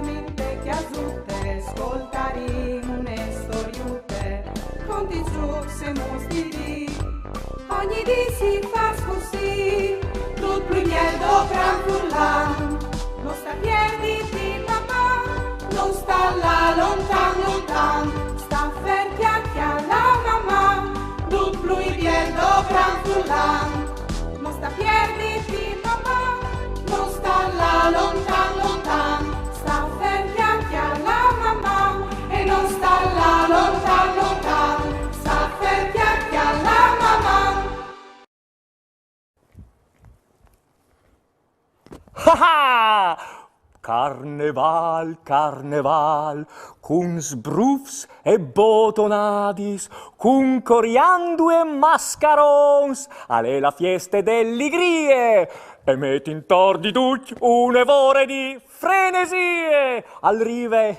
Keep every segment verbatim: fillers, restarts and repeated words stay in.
Minte cjasute, scoltarìn une storiute, conti, trucs e mustiris. Ogni dì si fâs cussì, dut plui biel dopran furlan. No sta pierditi, Maman, no sta lâ lontan, lontan. Sta fer cjacjalâ, Maman, dut plui biel dopran furlan. No sta pierditi, Maman, no sta lâ lontan, lontan. Sta fer cjacjalâ, Maman, e no sta lâ lontan, lontan. Sta fer cjacjalâ, Maman. Ah! Carnevâl, carnevâl, cun sbrufs e botonadis, cun coriandui e mascarons, al è la fieste de ligrie, e met intor di ducj une vore di frenesie. Al rive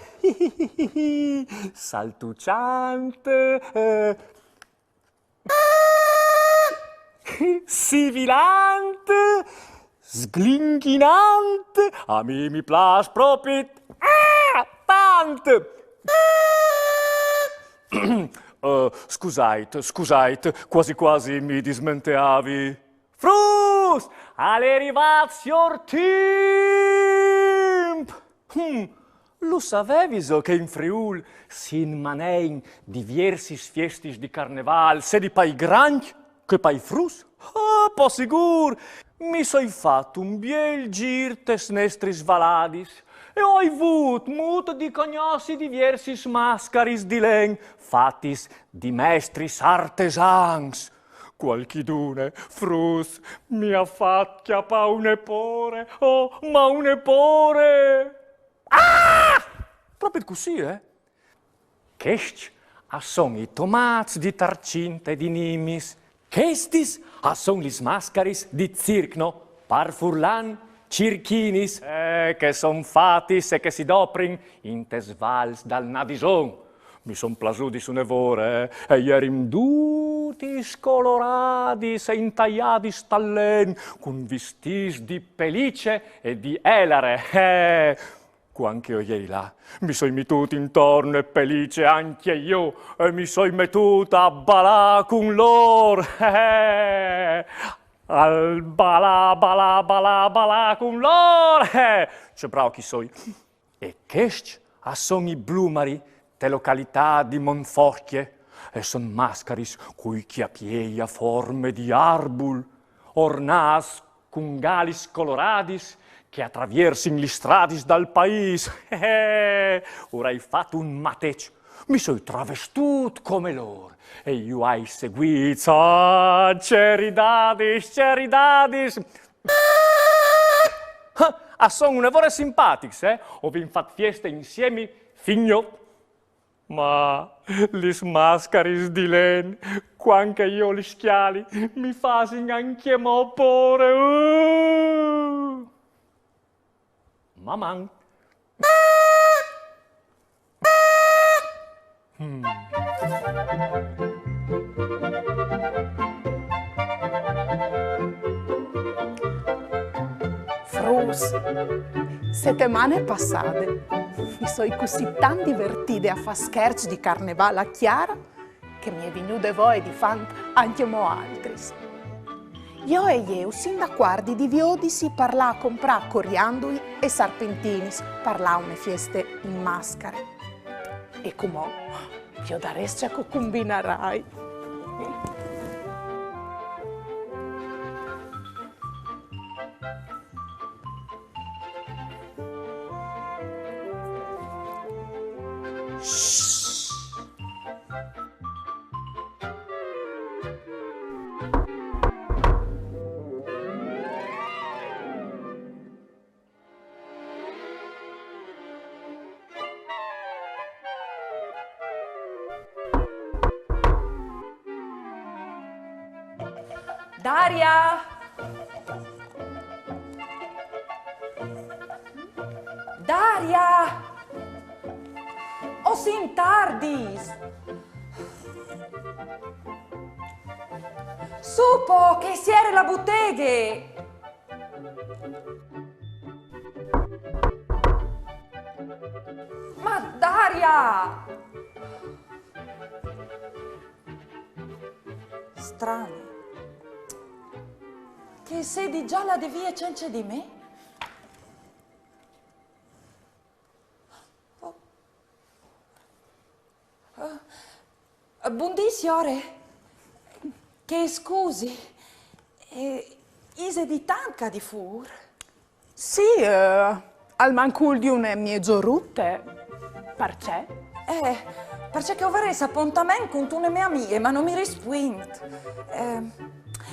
saltuçant, eh, sivilant, sglinghinant, a mi mi plâs propit, ah, tant. Eh, scusait, scusait, cuasi cuasi mi dismenteavi. Fruts! Al è rivât siôr Timp! Hm, lu saveviso che in Friûl si inmanein diviersis fiestis di carnevâl, sedi pai grancj che pai fruts? Ah, po sigûr! Mi soi fat un biel gîr tes nestris valadis e o ai vût mût di cognossi diviersis mascaris di len, fatis di mestris artesans. Cualchidune, fruts, mi à fat cjapâ une pôre, oh, ma une pôre! Ah! Propit cussì, eh? Chescj a son i tomâts di Tarcint e di Nimis. Chestis a son lis mascaris di circ, no? Par furlan, circhinis, eh, che son fatis e che si doprin intes vals dal Nadison. Mi son plasudis une vore, eh, e jerin dutis coloradis e intaiadis tal len, cun vistîts di pelice e di elare, eh. Cuant che o jeri là, mi soi mitût intor une pelice ancje jo, e mi soi metût a balâ cun lôr, eh. Al balâ, balâ, balâ, balâ cun lôr, eh. Ce brâf che o soi. E chescj a son i Blumari, te localitât di Monforcje, e son mascaris cui cjapiei a forme di arbul, ornâts cun galis coloradis che a traviersin lis stradis dal paîs. Eh, eh, o ai fat un mateç, mi soi travestût come lôr e ju ai seguîts. Ah, ce ridadis, ce ridadis! Ah, a son une vore simpatics, eh? O vin fat fieste insiemi fin jot. Ma lis mascaris di len, cuant che jo lis cjali, mi fasin ancjemò pôre. Uh! Maman! Mm. Fruts, setemane passade mi soi cussì tant divertide a fâ scherçs di carnevâl a Chiara che mi è vignude voie di fânt ancjemò altris. Jo e jê o sin dacuardi di viodisi par lâ a comprâ coriandui e sarpentinis par lâ a une fieste in mascare. E cumò viodarês ce che o cumbinarai. Daria! Daria! O sin tardis! Su po, che e siere la buteghe! Ma Daria! Strano. Che sedi già là de vie cence di me? Oh. Eh, bundì, siore. Che scusi. Eh, ise di tant ca di fûr? Sì, eh, almancul di une miezorute. Parcè? Eh, parcè che o varès apontament cuntune mê amie, ma no mi rispuint. Eh,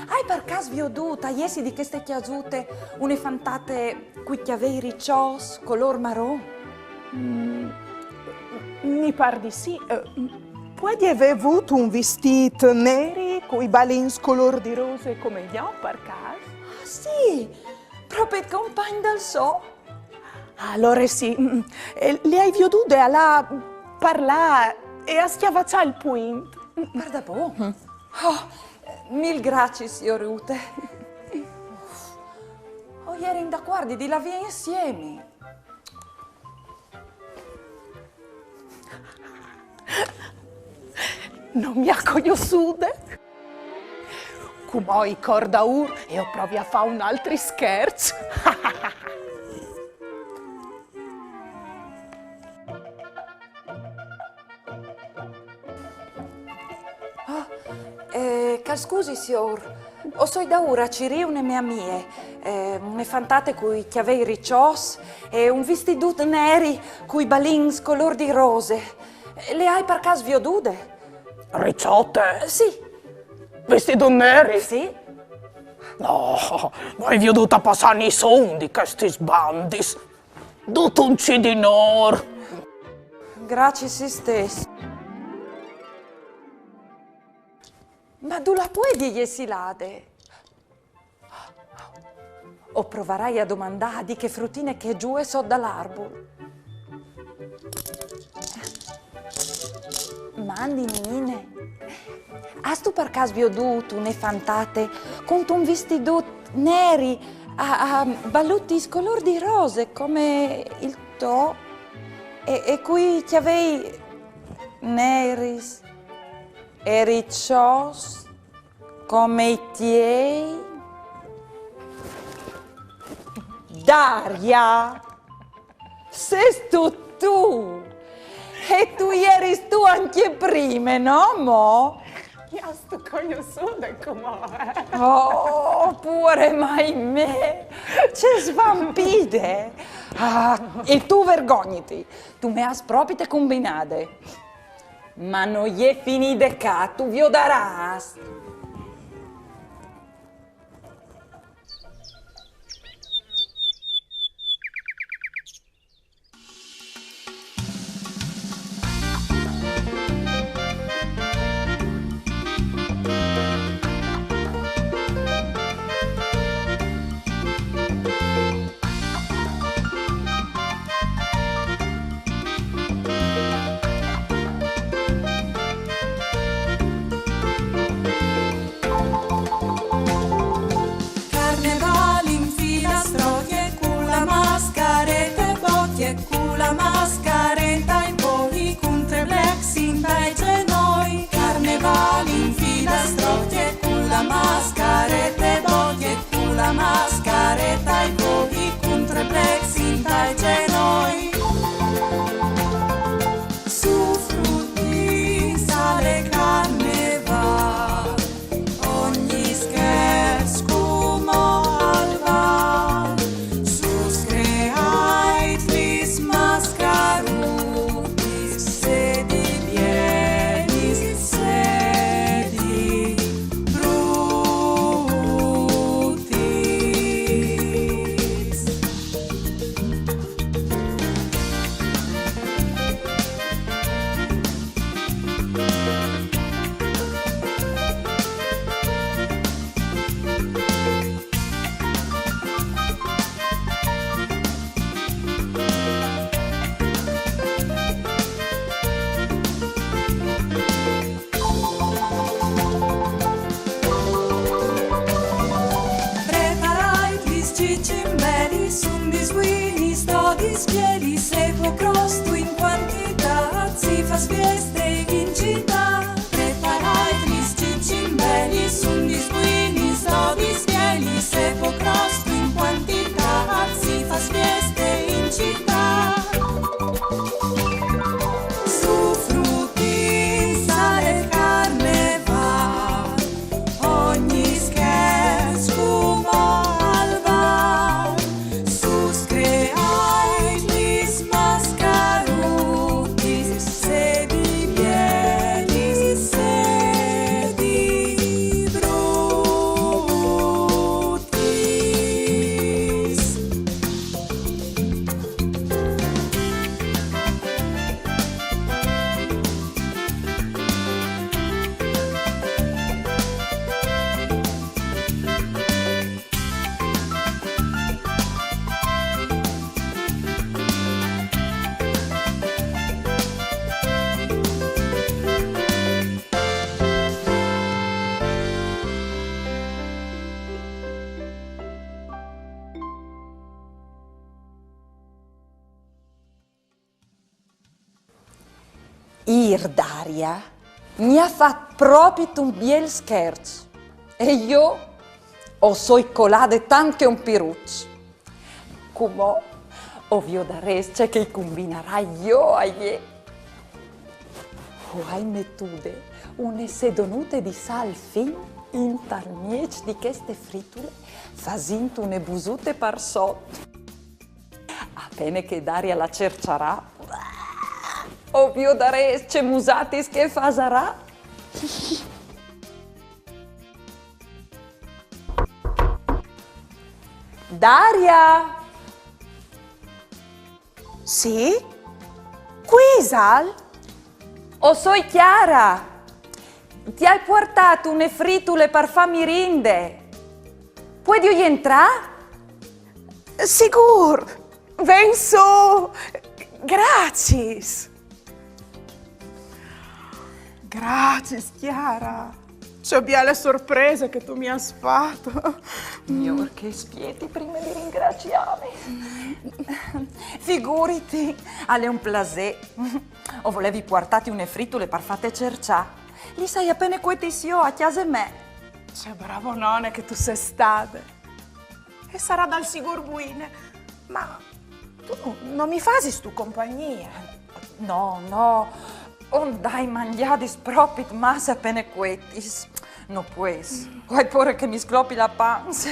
ai par câs viodût a jessi di cheste cjasute une fantate cui cjavei riçots, colôr maron? Mm, mi par di sì. Eh, puedie vê vût un vistît neri cui balins colôr di rose come jo, par câs? Ah, sì, propit compagn dal so. Alore sì, mm, eh, le ai viodude a lâ par là e a scjavaçâ il puint. Guarda po. Oh, mil graciis, siorute. O jerin dacuardi di lâ vie insiemi. No mi à cognossude. Cumò i cor daûr e o provi a fâ un altri scherç. Ah, eh, che al scusi, siôr. O soi daûr a cirî une mê amie, eh, une fantate cui cjavei riçots e un vistidut neri cui balins colôr di rose. Le ai par câs viodude? Riçote? Sì. Vistidut neri? Sì. No, no ai viodût a passâ nissun di chestis bandis. Dut un cidinôr. Graciis istès. Ma dulà puedi jessi lade? O provarai a domandâ a dî chê frutine che e zuie sot dal arbul. Mandi, ninine. Âstu par câs viodût une fantate cuntun vistidut neri a, a balutis colôr di rose come il to e, e cui cjavei neris e riçots come i tiei? Daria! Sêstu tu? E tu jeris tu ancje prime, no mo? Mi âstu cognossude cumò, eh? Oh, puare mai me! Ce svampide! Ah, e tu vergogniti! Tu me âs propite cumbinade. Ma no je finide ca, tu viodarâs. Carnevâl in filastrocje, cu la mascarete bocje, cu la mascareta ai boghi, cun trê blecs intai zenoi. Carnevâl in filastrocje, cu la mascarete bocje, cu la mascareta ai boghi, cun trê blecs intai zenoi. Su frutis al è carnevâl, ogni scherç cumò al vâl, sus creaitris mascarutis, sedi bienis, sedi brutis. Fieste in cità, preparait lis cicimbelis, undis buinis, dodis bielis, e po crostu in quantità, si fas fieste in cità. Su frutis al è carneval, ogni scherç cumò al val, sus creait lis mascarutis, se di bielis, se di brutis. Îr Daria mi à fat propit un biel scherç, e jo o soi colade tant che un piruç. Cumò o viodarês ce che i combinarai jo a jê. O ai metude une sedonute di sâl fin intal mieç di cheste fritule, fasint une busute par sot. A pene che Daria la cerçarà, o viodarês ce musatis che e fasarà. Daria! Sì? Cui isal? O soi Chiara! Ti ai puartât une fritule par fâ mirinde. Puedio jentrâ? Sigûr! Ven sù! Graciis! Graciis, Chiara! Ce biele sorprese che tu mi âs fat! Miôr che e spieti prime di ringraciâmi. Figuriti, al è un plasê. O volevi puartâti une fritule par fâti cerçâ. Lis ai a pene cuetis jo a cjase mê. Ce brave none che tu sês stade. E sarà dal sigûr buine. Ma tu no mi fasistu compagnie? No, no. O 'nd ai mangjadis propit masse a pene cuetis. No pues. O ai pôre che mi sclopi la panze.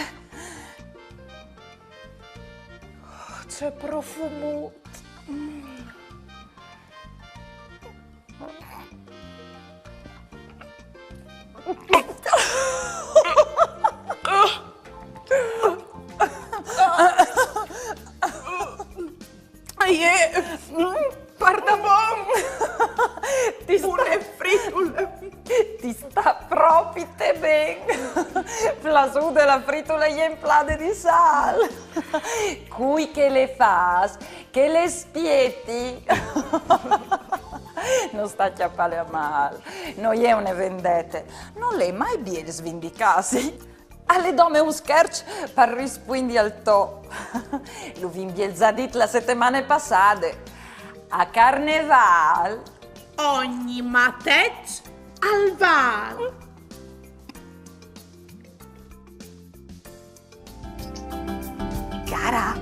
Oh, ce profumut. Mm. Aie, pardabon! Ti sta... Une fritule! Ti sta propit ben! Plasude la fritule jenplade di sâl! Cui che le fâs, che le spieti! No sta cjapâle a mâl, no je une vendete, nol è mai biel svindicâsi. Al è dome un scherç par rispuindi al to. Lu vin biel za dit la setemane passade. A Carnevâl ogni mateç al vâl. Cara,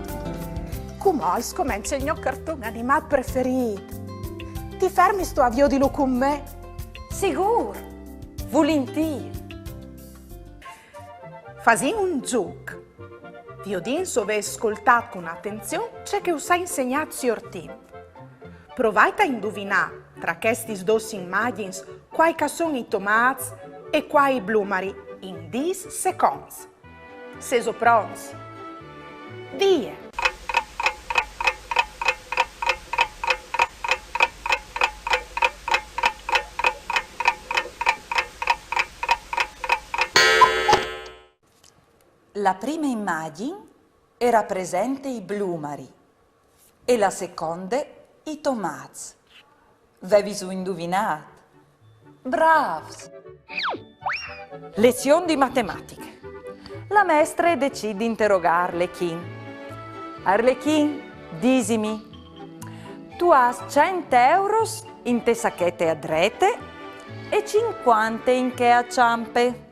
cumò al scomence il gno carton animât preferît. Ti fermistu a viodilu cun me? Sigûr, vulintîr. Fasìn un zûc. Viodìn se o vês scoltât cun atenzion ce che us ai insegnât sior Timp. Provait a induvinâ, tra chestis dôs imagjins, cuâi che a son i tomâts e cuâi i blumari in dîs seconts. Sêso pronts? Vie! La prime imagjin e rapresente i blumari e la seconde i tomâts. Vevisu induvinât? Brâfs! Lezion di matematiche. La mestre e decît di interogâ Arlechin. Arlechin, disimi, Tu âs cent euros inte sachete a drete e cincuante in chê a çampe.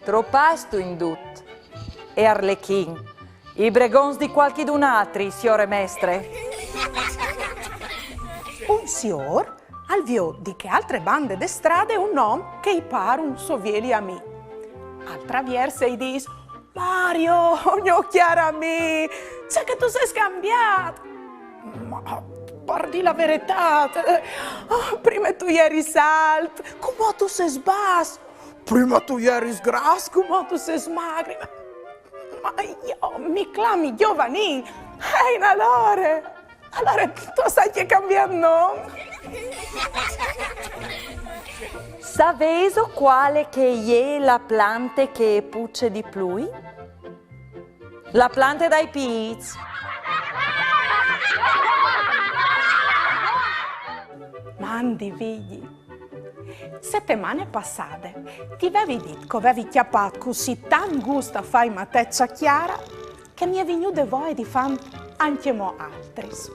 Trop âstu indut? E Arlechin: I bregons di cualchidun altri, siore mestre. Un siôr al viôt di chê altre bande de strade un om che i pâr un so vieli amì. Al travierse e i dîs: Mario, gno cjâr amì, ce che tu sês cambiât! Ma, par dî la veretât, eh, oh, prime tu jeris alt, cumò tu sês bas, prime tu jeris gras, cumò tu sês magri. Ma jo mi clami Giovanin. Hein, alore, alore tu âs ancje cambiât non. Savêso cuale che e je la plante che e puce di plui? La plante dai pîts. Mandi, Vigji. Setemane passade ti vevi dit che o vevi cjapât cussì tant gust a fâ i matets a Chiara che mi è vignude voie di fânt ancjemò altris.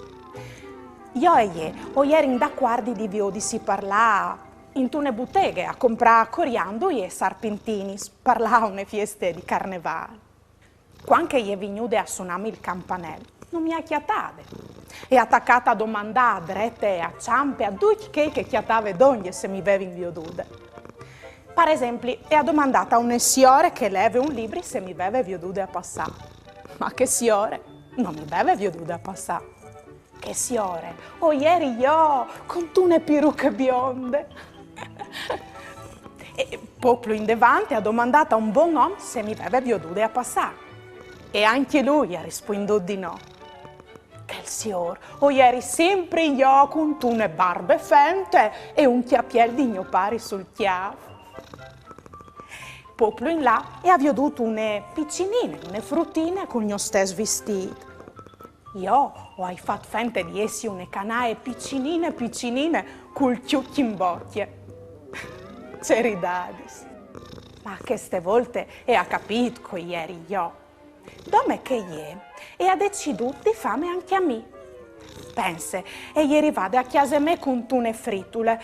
Jo e jê o jerin dacuardi di viodisi par lâ intune buteghe a comprâ coriandui e sarpintinis par lâ a une fieste di Carnevâl. Cuant che e je vignude a sunâmi il campanel, no mi à cjatade. E à tacât a domandâ a drete e a çampe a ducj chei che e cjatave dongje se mi vevin viodude. Par esempli, e à domandât a une siore che e leve un libri se mi veve viodude a passâ. Ma chê siore no mi veve viodude a passâ. Chê siore o jeri jo, cuntune piruche bionde. E pôc plui indevant e à domandât a un bon om se mi veve viodude a passâ. E ancje lui al à rispuindût di no. Chel siôr o jeri simpri jo, cuntune barbe fente e un cjapiel di gno pari sul cjâf. Pôc plui in là e à viodût une picinine, une frutine cul gno stes vistît. Jo o ai fat fente di jessi une canaie picinine picinine cul cjucj in bocje. Ce ridadis. Ma cheste volte e à capît che o jeri jo. Dome che jê e à decidût di fâme ancje a mi. Pense, e je rivade a cjase mê cuntune fritule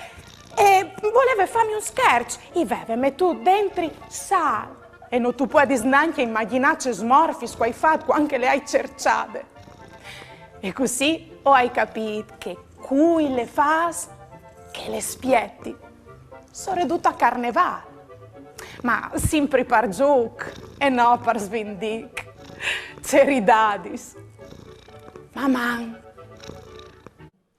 e e voleve fâmi un scherç, i veve metût dentri sâl. E no tu puedis nancje imagjinâ ce smorfis che o ai fat cuant che le ai cerçade. E cussì o ai capît che cui le fâs, che le spieti. Soredut a Carnevâl. Ma simpri par zûc e no par svindic. Ce ridadis. Maman!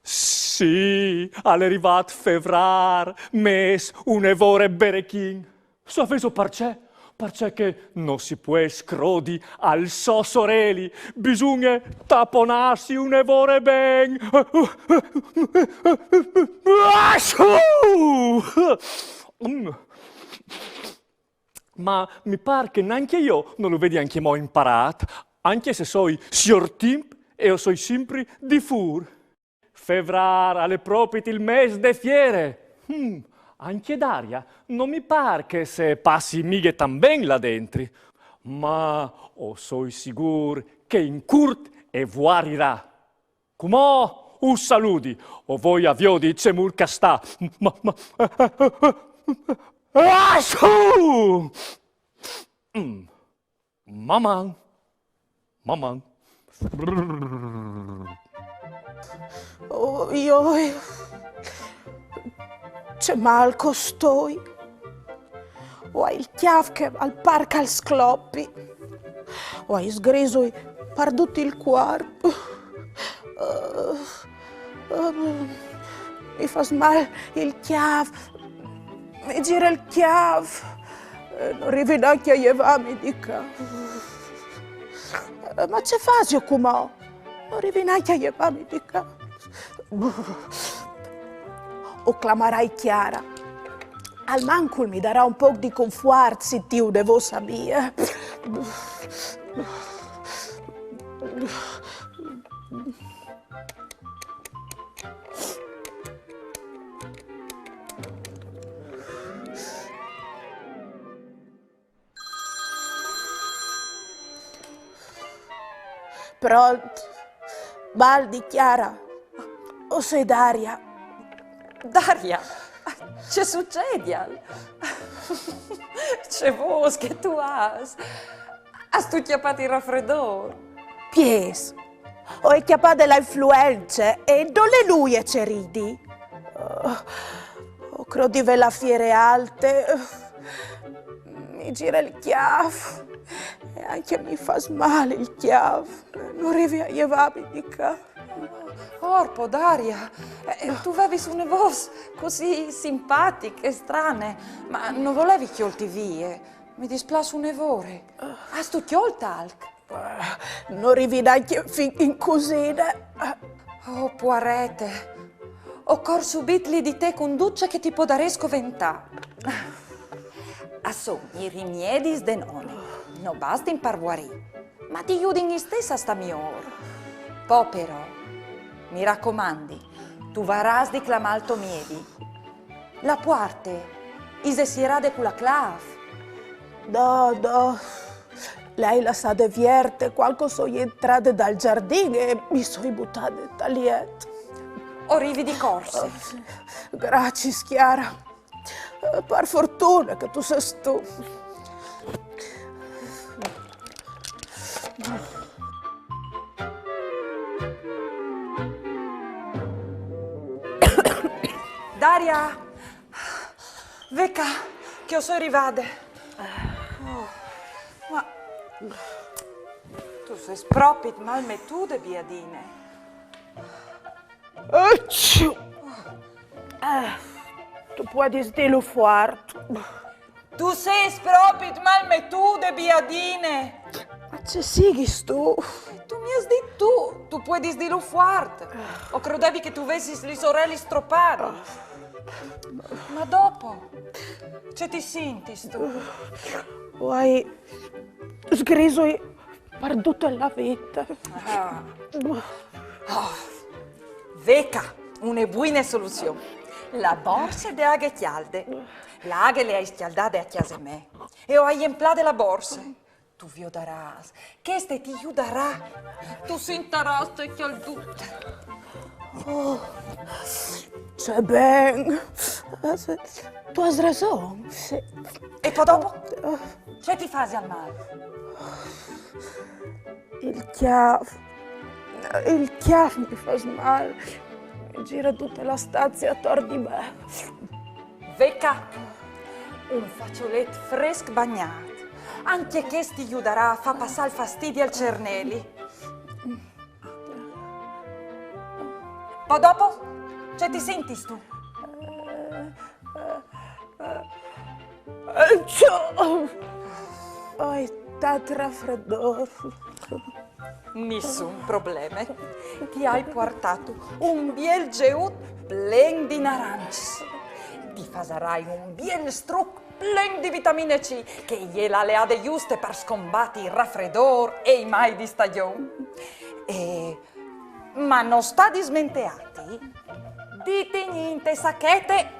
Sì, al è rivât Fevrâr, mês une vore berechin. Savêso parcè? Parcè che no si pues crodi al so soreli, bisugne taponâsi une vore ben. Ma mi pâr che nancje jo no lu vedi ancjemò imparât, ancje se o soi siôr Timp e o soi simpri di fûr. Fevrâr al è propit il mês de fiere. Hm, ancje Daria no mi pâr che se passi mighe tant ben là dentri. Ma o soi sigûr che in curt e vuarirà. Cumò us saludi, o voi a viodi cemût che e sta. Ma, ma, ah, su! Mm. Maman! Maman! Oi, oi, ce mâl che o stoi. O ai il cjâf che al pâr che al sclopi. O ai sgrisui par dut il cuarp. Eh, eh, mi fâs mâl il cjâf. Mi zire il cjâf. Eh, no rivi nancje a jevâmi di ca. Eh, ma ce fasio cumò? No rivi nancje a jevâmi di ca. O clamarai Chiara. Almancul mi darà un pôc di confuart sintî une vôs amie. Pront? Baldi, Chiara? O soi Daria. Daria, ce sucedial? Ce vôs che tu âs? Âstu cjapât il rafredôr? Piês. O ai cjapade la influence e nol è nuie ce ridi. Oh, o crôt di vê la fiere alte. Mi zire il cjâf. E ancje mi fâs mâl il cjâf. No rivi a jevâmi di ca. Orpo, Daria, eh, tu vevis une vôs cussì simpatiche e strane, ma no volevi cjolti vie. Mi displâs une vore. Âstu cjolt alc? No rivi nancje fin in cusine. Oh, puarete. O cor subit li di te cun dut ce che ti podarès coventâ. A son i rimiedis de none. No bastin par vuarî, ma ti judin istès a stâ miôr. Po però, mi racomandi, tu varâs di clamâ il to miedi. La puarte ise sierade cu la clâf? No, no. Le ai lassade vierte cuant che o soi jentrade dal zardin e mi soi butade tal jet. O rivi di corse. Graciis, Chiara. Par fortune che tu sês tu. Daria, ve ca, che o soi rivade. Oh, ma tu sês propit malmetude, biadine. Ecciu! Eh, tu puedis dîlu fuart. Tu sês propit malmetude, biadine. Ma ce sighistu? Tu mi âs dit tu, tu puedis dîlu fuart. O crodevi che tu vessis lis orelis stropadis. Ma dopo, ce ti sintistu? O ai sgrisui par dute la vite. Ah. Oh. Ve ca, une buine soluzion. La borse de aghe cjalde. La aghe le ai scjaldade a cjase mê. E o ai emplade la borse. Tu viodarâs. Cheste ti judarà. Tu sintarâs ce cjaldute. Oh, ce ben. Tu âs reson, sì. E po dopo? Ce ti fasial mâl? Il cjâf. Il cjâf mi fâs mâl. Mi zire dute la stanzie ator di me. Ve ca, un faciolet fresc bagnât. Ancje chest ti judarà a fâ passâ il fastidi al cerneli. Po dopo? Ce ti sintistu? Eh, ciò. O ai tant rafredôr. Nissun probleme. Ti ai puartât un biel zeut plen di narancis. Ti fasarai un biel struc plen di vitamine C, che e je la aleade juste par scombati il rafredôr e i mâi di stagjon. E, ma no sta dismenteâti di tignî inte sachete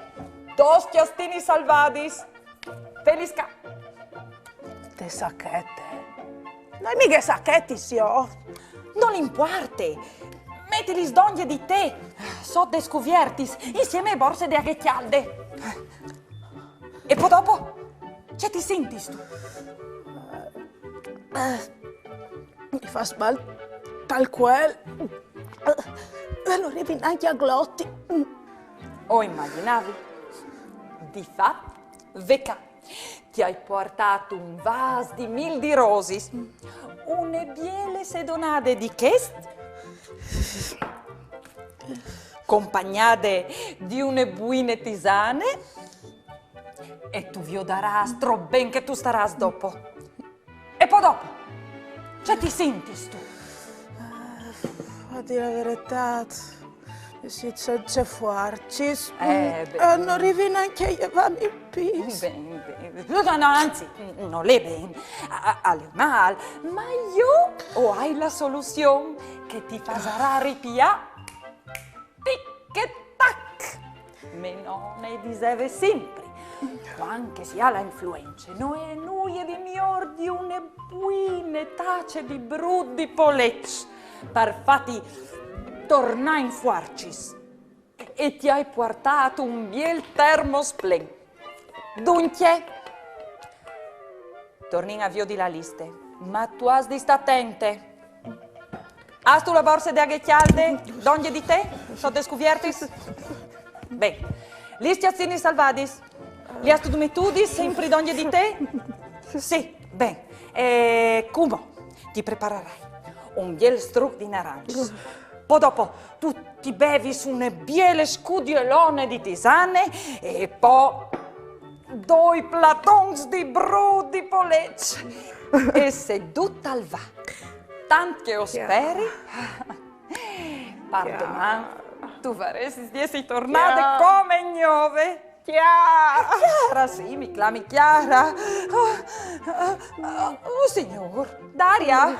dôs cjastinis salvadis. Felis ca. Te sachete? No ai mighe sachetis jo. Nol impuarte. Metilis dongje di te, sot des cuviertis, insieme ae borse de aghe cjalde. E po dopo? Ce ti sintistu? Mi fâs mâl tal cuel. E no rivi nancje a gloti. O imagjinavi. Di fat, ve ca, ti ai puartât un vâs di mîl di rosis, une biele sedonade di chest, compagnade di une buine tisane, e tu viodarâs trop ben che tu starâs dopo. E po dopo? Ce ti sintistu? A dî la veretât, mi soi cence fuarcis. Eh, ben. E no rivi nancje a jevâmi il pîs. Ben, ben. No, no, anzit, nol è ben. A, a, al è mâl. Ma jo o ai la soluzion che ti fasarà ripiâ. Tic e tac! Mê none e diseve simpri, cuant che si à la influence, no è nuie di miôr di une buine tace di brut di poleç par fâti tornâ in fuarcis. E ti ai puartât un biel termos plen. Duncje, tornìn a viodi la liste, ma tu âs di stâ atente. Âstu la borse de aghe cjalde dongje di te, sot des cuviertis? Ben. Lis cjazinis salvadis, lis âstu metudis simpri dongje di te? Sì, ben. E cumò ti prepararai un biel struc di narancis. Po dopo tu ti bevis une biele scudielone di tisane e po doi platons di brût di poleç. E se dut al va tant che o speri, par doman tu varessis di jessi tornade come gnove. Chiara! Chiara, sì, mi clami Chiara. Oh, oh, oh, signôr, Daria,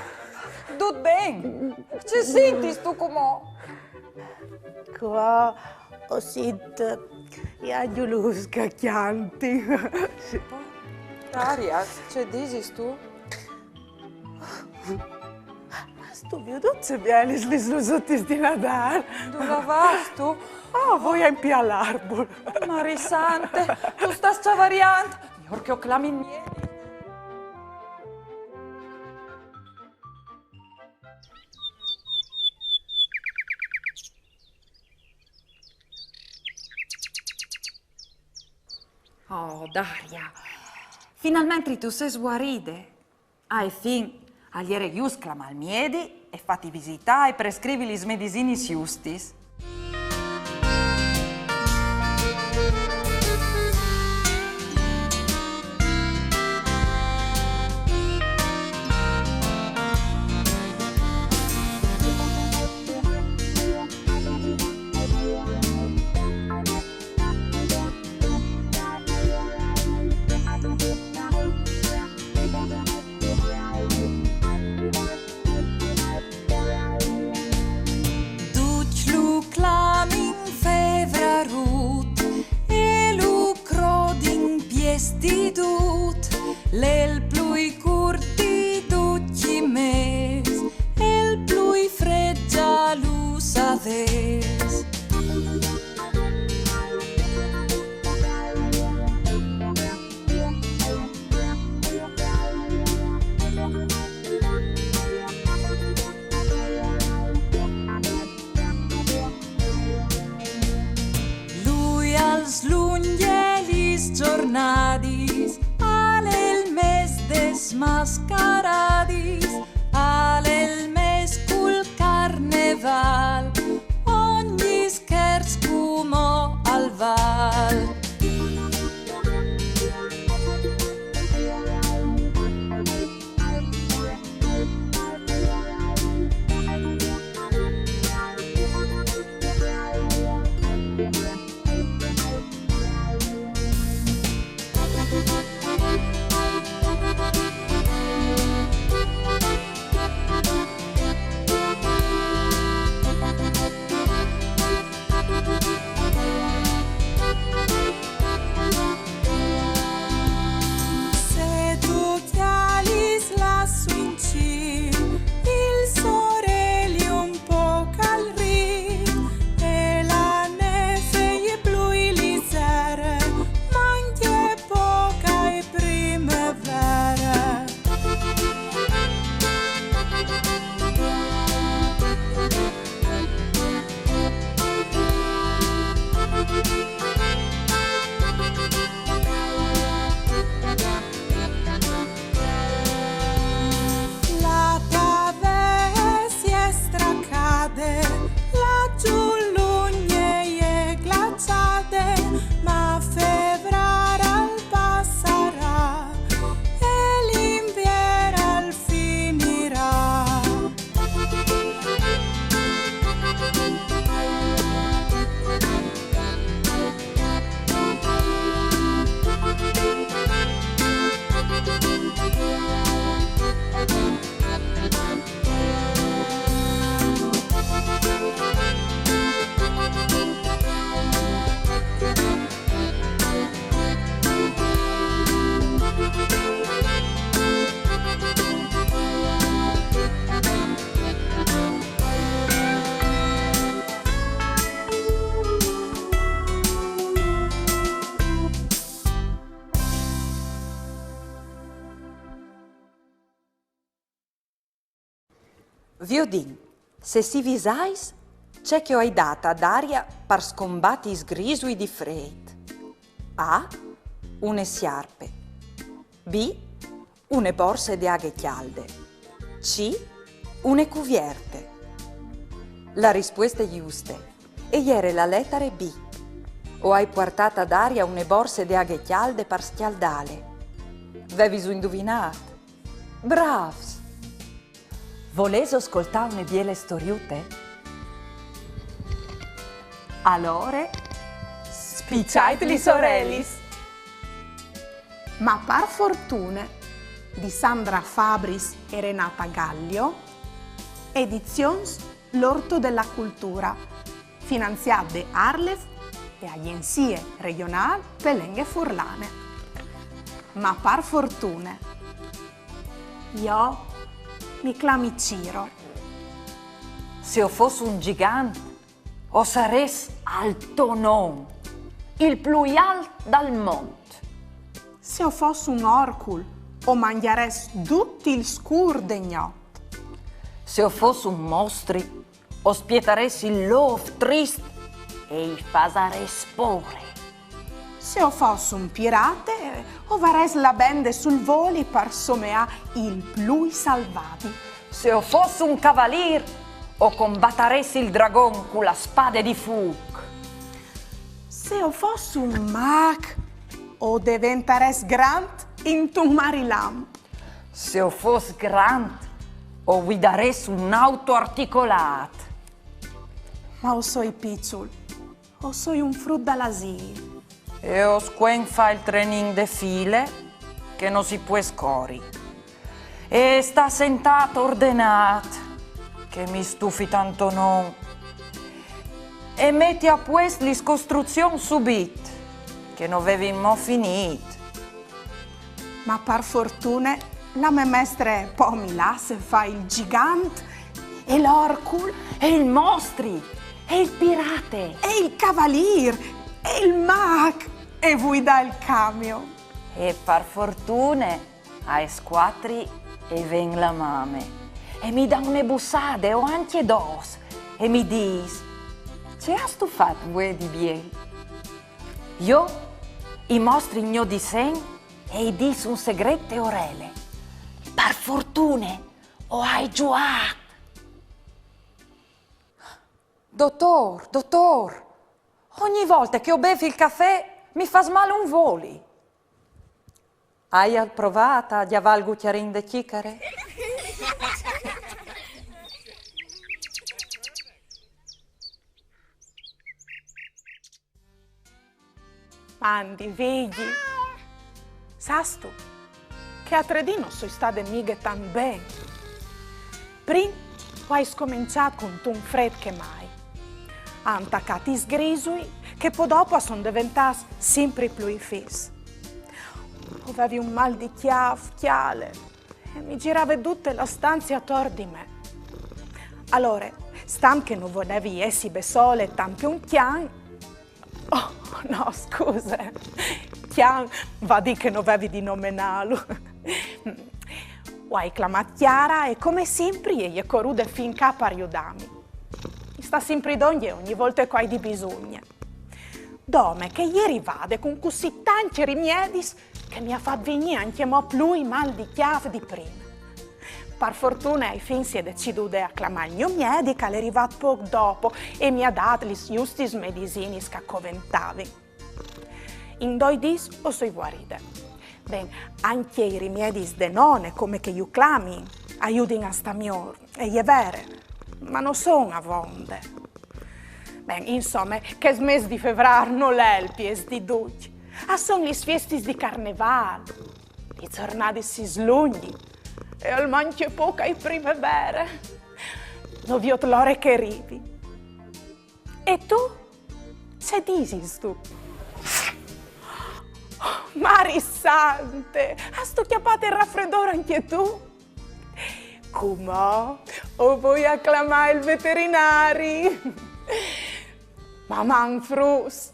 dut ben? Ce sintistu cumò? Cumò o sint i agnulus che a cjantin. Daria, ce disistu? Âstu viodût ce bielis lis lusutis di Nadâl? Dulà vâstu? Ah, o voi a impiâ l'arbul. Mari sante, tu stâs chavariant. Miôr che o clami il miedi. Oh, Daria, finalmentri tu sês vuaride. Ah, enfin, al jere just clamâ il miedi e fâti visitâ e prescrivi lis medisinis justis. Ducj lu clamin fevrarut e lu crodin piest di dut, l'è il plui curt di ducj i mês, e il plui frêt za lu savês. Lui al slungje lis zornadis, al è il mês des mascaradis, al è il mês cul carnevâl, ogni scherç cumò al vâl. Viodìn, se si visais ce che o ai dât a Daria par scombati i sgrisui di frêt. A. Une siarpe. B. Une borse de aghe cjalde. C. Une cuvierte. La rispueste juste e jere la letare B. O ai puartât a Daria une borse de aghe cjalde par scjaldâle. Veviso induvinât? Brâfs! Volêso scoltâ une biele storiute? Alore, spiçait lis orelis! Ma par fortune, di Sandra Fabris e Renata Gallio, Edizions L'Orto della Cultura, finanziât de ARLeF e Agjenzie Regjonâl pe Lenghe Furlane. Ma par fortune. Jo mi clami Ciro. Se o fos un gjigant, o sarès altonon, il plui alt dal mont. Se o fos un orcul, o mangjarès dut il scûr de gnot. Se o fos un mostri, o spietarès il lôf trist e i fasarès pôre. Se o fos un pirate, o varès la bende sul voli par someâ il plui salvadi. Se o fos un cavalîr, o combatarès il dragon cu la spade di fûc. Se o fos un mâc, o deventarès grant intun marilamp. Se o fos grant, o vuidarès un auto articolât. Ma o soi piçul, o soi un frut dal asîl. E o scuen fâ il trenin de file, che no si pues cori. E stâ sentât ordenât, che mi stufi tantonon. E meti a puest lis costruzions subit, che no vevin mo finît. Ma par fortune la mê mestre po mi lasse fâ il gjigant e l'orcul e il mostri e il pirate e il cavalîr e il mâc e vuidâ il camion. E par fortune aes cuatri e ven la mame e mi da une bussade o ancje dôs e mi dîs: Ce âstu fat vuê di biel? Jo i mostri il gno disen e i dîs un segret te orele. Par fortune o ai zuiât. Dotôr, dotôr, ogni volte che o bevi il cafè mi fâs mâl un voli. Aial provât a gjavâ il gucjarin de cjicare? Mandi, Vigji. Sâstu, chê altre dì no soi stade mighe tant ben. Prin o ai scomençât cuntun frêt che mai. A àn tacât i sgrisui che po dopo a son deventâts simpri plui fis. O vevi un mâl di cjâf, cjale, e mi girave dute la stanzie ator di me. Alore, stant che no volevi jessi bessole tant che un cjan, Oh, no, scuse. Cjan, va dît che no vevi di nomenâlu. O ai clamât Chiara e come simpri e je corude fin ca par judâmi. Mi sta simpri dongje ogni volte che o ai di bisugne. Dome che e je rivade cun cussì tancj rimiedis che mi à fat vignî ancjemò plui mâl di cjâf di prime. Par fortune ae fin si è decidude a clamâ il gno miedi, che al è rivât pôc dopo e mi à dât lis justis medisinis che a coventavin. In doi dîs o soi vuaride. Ben, ancje i rimiedis de none, come che ju clamin, a judin a stâ miôr, e je vere, ma no son avonde. Ben, insome, chest mês di Fevrâr nol è il piês di ducj. A son lis fiestis di Carnevâl. Lis zornadis si slungjin e al mancje pôc ae primevere. No viôt la ore che e rivi. E tu? Ce disistu? Mari sante! Âstu cjapât il rafredôr ancje tu? Cumò o voi a clamâ il veterinari. Maman fruts!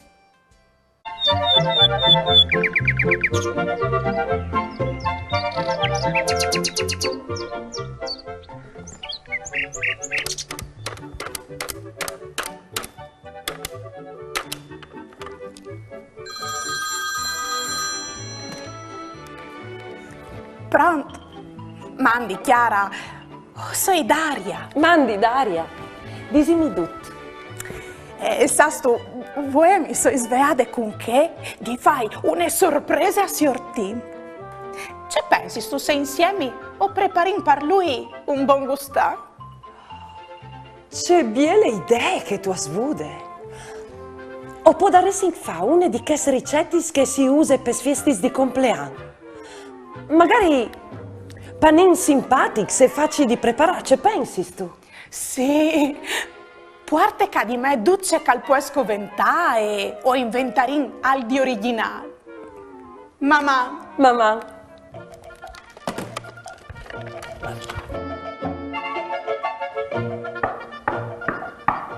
Pront? Mandi, Chiara. Oh, soi Daria. Mandi, Daria. Disimi dut. Eh, sâstu, vuê mi soi sveade cun chê di fâi une sorprese a siôr Tim. Ce pensistu se insiemi o preparìn par lui un bon gustâ? Ce biele idee che tu âs vude! O podaressin fâ une di chês ricetis che si use pes fiestis di complean. Magari panins simpatics e facis di preparâ, ce pensistu? Sì, puarte ca di me dut ce che al pues coventâ e o inventarìn alc di origjinâl. Maman! Maman!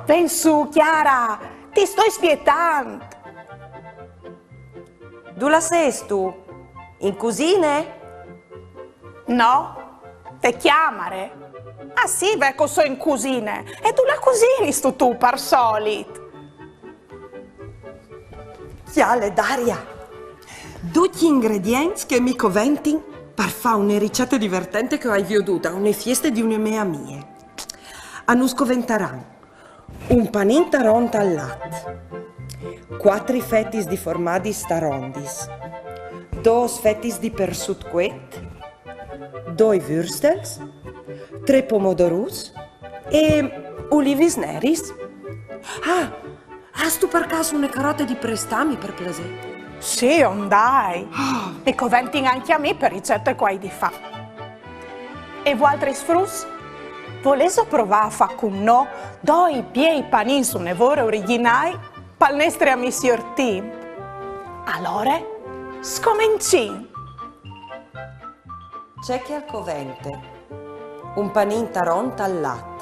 Ven sù, Chiara, ti stoi spietant! Dulà sêstu? In cusine? No, te cjamare. Ah sì, ve che o soi in cusine. E dulà cusinistu tu, par solit? Cjale, Daria! Ducj i ingredients che mi coventin par fâ une ricete divertente che o ai viodût a une fieste di une mê amie. A nus coventaran un panin taront al lat, cuatri fetis di formadis tarondis, dôs fetis di persut cuet, doi würstels, trê pomodoruts e ulivis neris. Ah, âstu par câs une carote di prestâmi, par plasê? Sì, ondai. Ah. Mi coventin ancje a mi pe ricete che o ai di fâ. E vualtris fruts? Volêso provâ a fâ cun nô doi biei panins une vore origjinâi pal nestri amì siôr Tim? Alore, scomencìn! Ce che al covente: un panin taront al lat,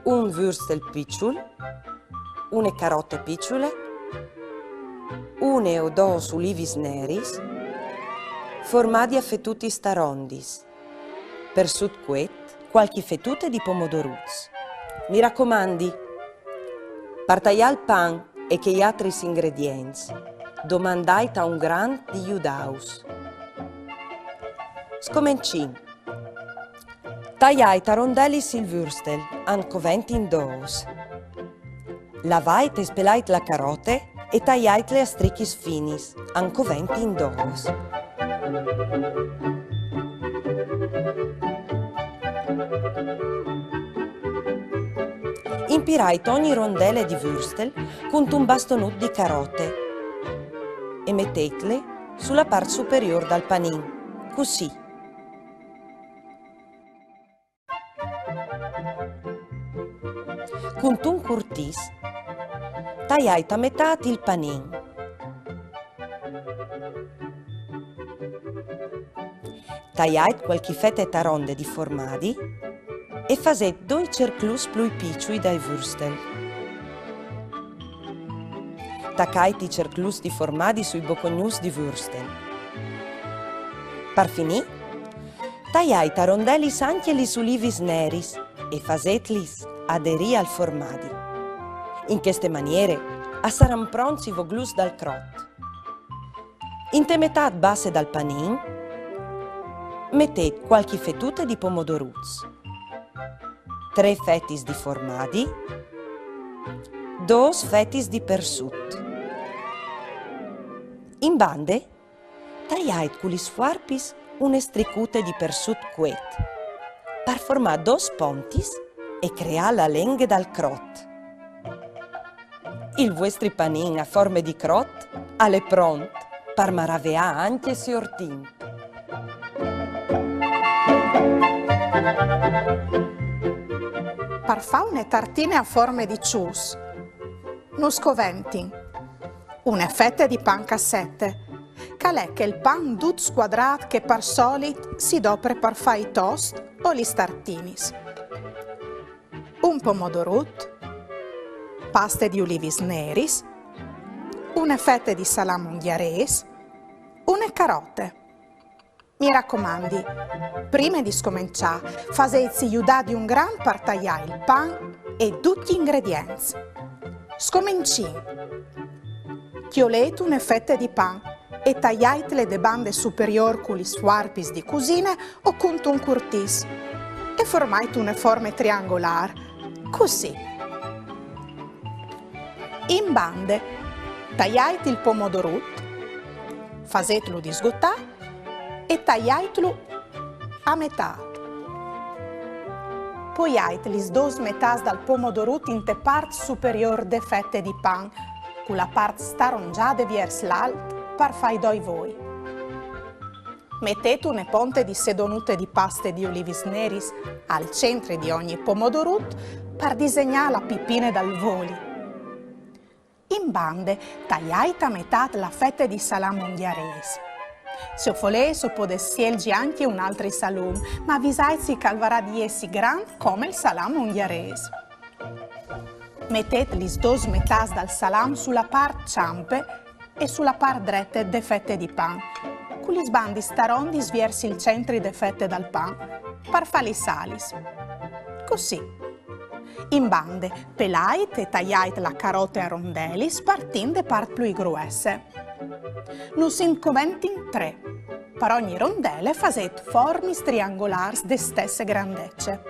un würstel piçul, une carote piçule, une o dôs ulivis neris, formadi a fetutis tarondis, persut cuet, cualchi fetute di pomodoruts. Mi racomandi, par taiâ il pan e chei altris ingredients, domandait a un grant di judâus. Scomencìn. Taiait a rondelis il würstel, a 'nd coventin dôs. Lavait e spelait la carote e taiaitle a strichis finis, a 'nd coventin dôs. Impirait ogni rondele di würstel cuntun bastonut di carote e meteitli su la part superiôr dal panin, cussì. Cuntun curtìs, taiait a metât il panin. Taiait cualchi fete taronde di formadi e fasêt doi cerclus plui piçui dai würstel. Tacait i cerclus di formadi sui bocognuts di würstel. Par finî, taiait a rondelis ancje lis ulivis neris e fasêtlis aderî al formadi. In cheste maniere a saran pronts i vogluts dal crot. Inte metât basse dal panin, metêt cualchi fetute di pomodoruts, trê fetis di formadi, dôs fetis di persut. In bande, taiait cu lis fuarpis une stricute di persut cuet, par formâ dôs pontis e creâ la lenghe dal crot. Il vuestri panin a forme di crot al è pront par maraveâ ancje siôr Tim. Par fâ une tartine a forme di çus, nus coventin une fete di pan cassete, che al è chel pan dut scuadrât che par solit si dopre par fâ i tost o lis tartinis. Un pomodorut, paste di ulivis neris, une fete di salam ungjarês, une carote. Mi racomandi, prime di scomençâ, fasêtsi judâ di un grant par taiâ il pan e ducj i ingredients. Scomencìn. Cjolêt une fete di pan e taiaitle de bande superiôr cu lis fuarpis di cusine o cuntun curtìs e formait une forme triangolâr, cussì. In bande, taiait il pomodorut, fasêtlu disgotâ e taiaitlu a metât. Poiait lis dôs metâts dal pomodorut inte part superiôr de fete di pan, cu la part staronzade viers l'alt par fâ i doi voi. Metêt une ponte di sedonute di paste di olivis neris al centri di ogni pomodorut par disegnâ la pipine dal voli. In bande, taiait a metât la fete di salam unghiarês. Se o volês, o podês sielzi ancje un altri salum, ma visaitsi che al varà di jessi grant come il salam unghiarês. Metêt lis dôs metâts dal salam su la part çampe e su la part drete de fete di pan, cu lis bandis starondis viers il centri de fete dal pan, par fâ lis alis. Cussì. In bande, pelait e taiait la carote a rondelis, partint de part plui gruesse. Nus in coventin trê. Par ogni rondele fasêt formis triangolârs de stesse grandece.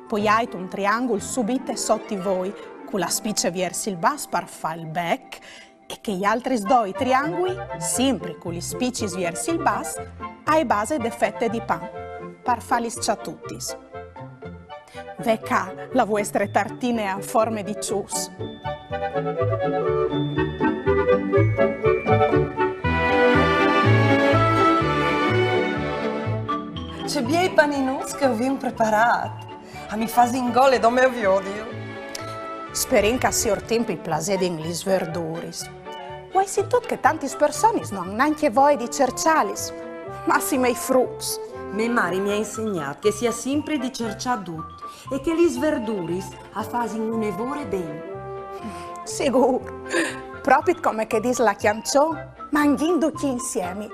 Poiait un triangul subite sot i voi, cu la spice viers il bas par fâ il bec, e chei altris doi triangui, simpri cu lis spicis viers il bas, ae base de fete di pan, par fâ lis çatutis. Ve ca la vuestre tartine a forme di çus. Ce biei paninuts che o vin preparât! A mi fasin gole dome a viodiju. Sperìn che a siortin pi plasedin lis verduris. O ai sintût che tantis personis no àn nancje voie di cerçâlis, massime i fruts. Mê mari mi à insegnât che si à simpri di cerçâ dut e che lis verduris a fasin une vore ben. Sigûr, propit come che dîs la cjançon, mangjìn ducj insiemi.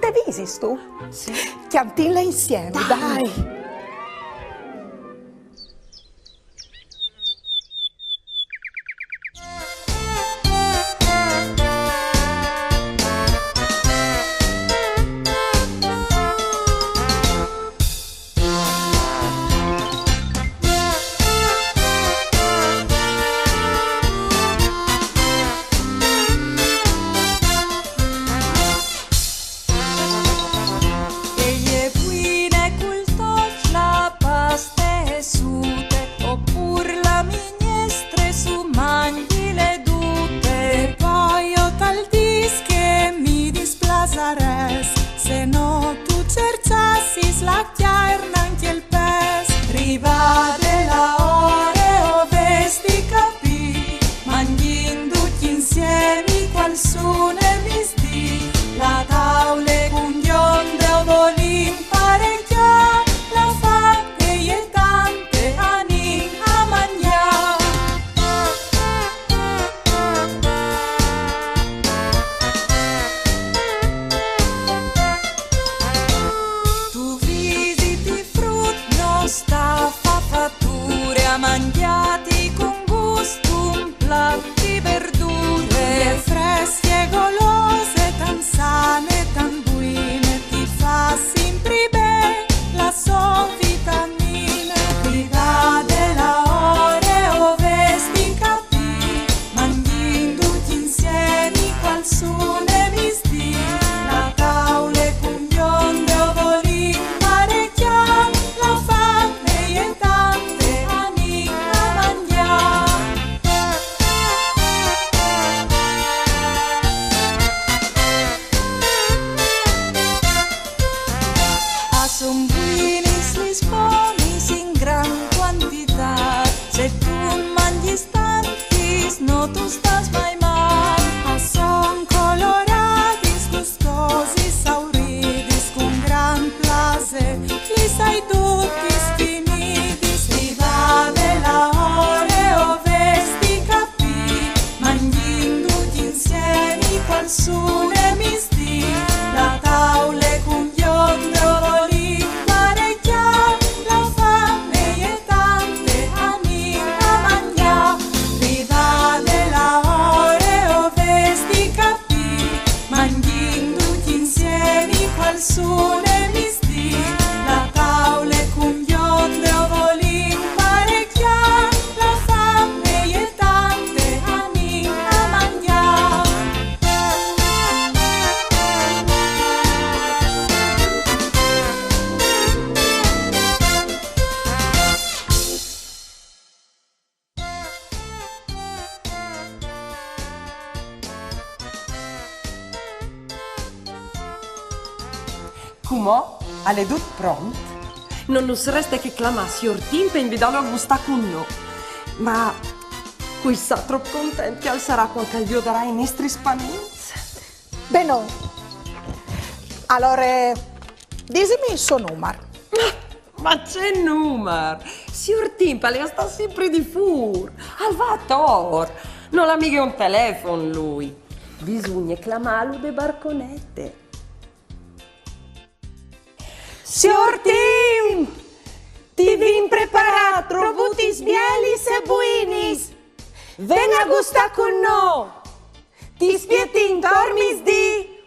Te visistu? Sì. Cjantìnle insiemi, dai. Dai. E je buine cul toç la paste e sute, opûr la mignestre, su mangjile dute. E po jo tal dîs che mi displasarès se no tu cerçassis la cjarne ancje il pes. Rivade la ore o vês di capî, mangjìn ducj insiemi cualchidune misdì, la taule cun gjonde o volìn parecjâ, la fam e je tante, anìn a mangjâ. Tu visiti, frut, no sta fâ fature, a mangjâti cun gust un plat di verdure. E je fresche, golose, tant sane, tant buine, ti fâs simpri ben la sô vitamine. Rivade la ore o vês di capî, mangjìn ducj insiemi cualchidune misdì, la taule cun gjonde o volìn parecjâ, la fam e je tante, anìn a mangjâ. A son buinis lis pomis in gran cuantitât, se tu mangjis tantis no tu stâs mai mâl. A son coloradis, gustosis, sauridis, cun gran plasê lis ai dutis finidis. Rivade la ore o vês di capî, mangjìn ducj insiemi cualchidune misdì, la taule cun gjonde o volìn parecjâ, la fam e je tante, anìn a mangjâ. Rivade la ore o vês di capî, Cumò al è dut pront. No nus reste che clamâ siôr Timp e invidâlu a gustâ cun nô. Ma cui sa trop content che al sarà cuant che al viodarà i nestris panins. Benon. Alore, disimi il so numar. Ma ce numar? Siôr Timp al è a stâ simpri di fûr. Al va ator. Nol à mighe un telefon lui. Bisugne clamâlu de barconete. Siôr Timp! Ti vin preparât robutis bielis e buinis! Ven a gustâ cun nô! Ti spietìn tor misdì!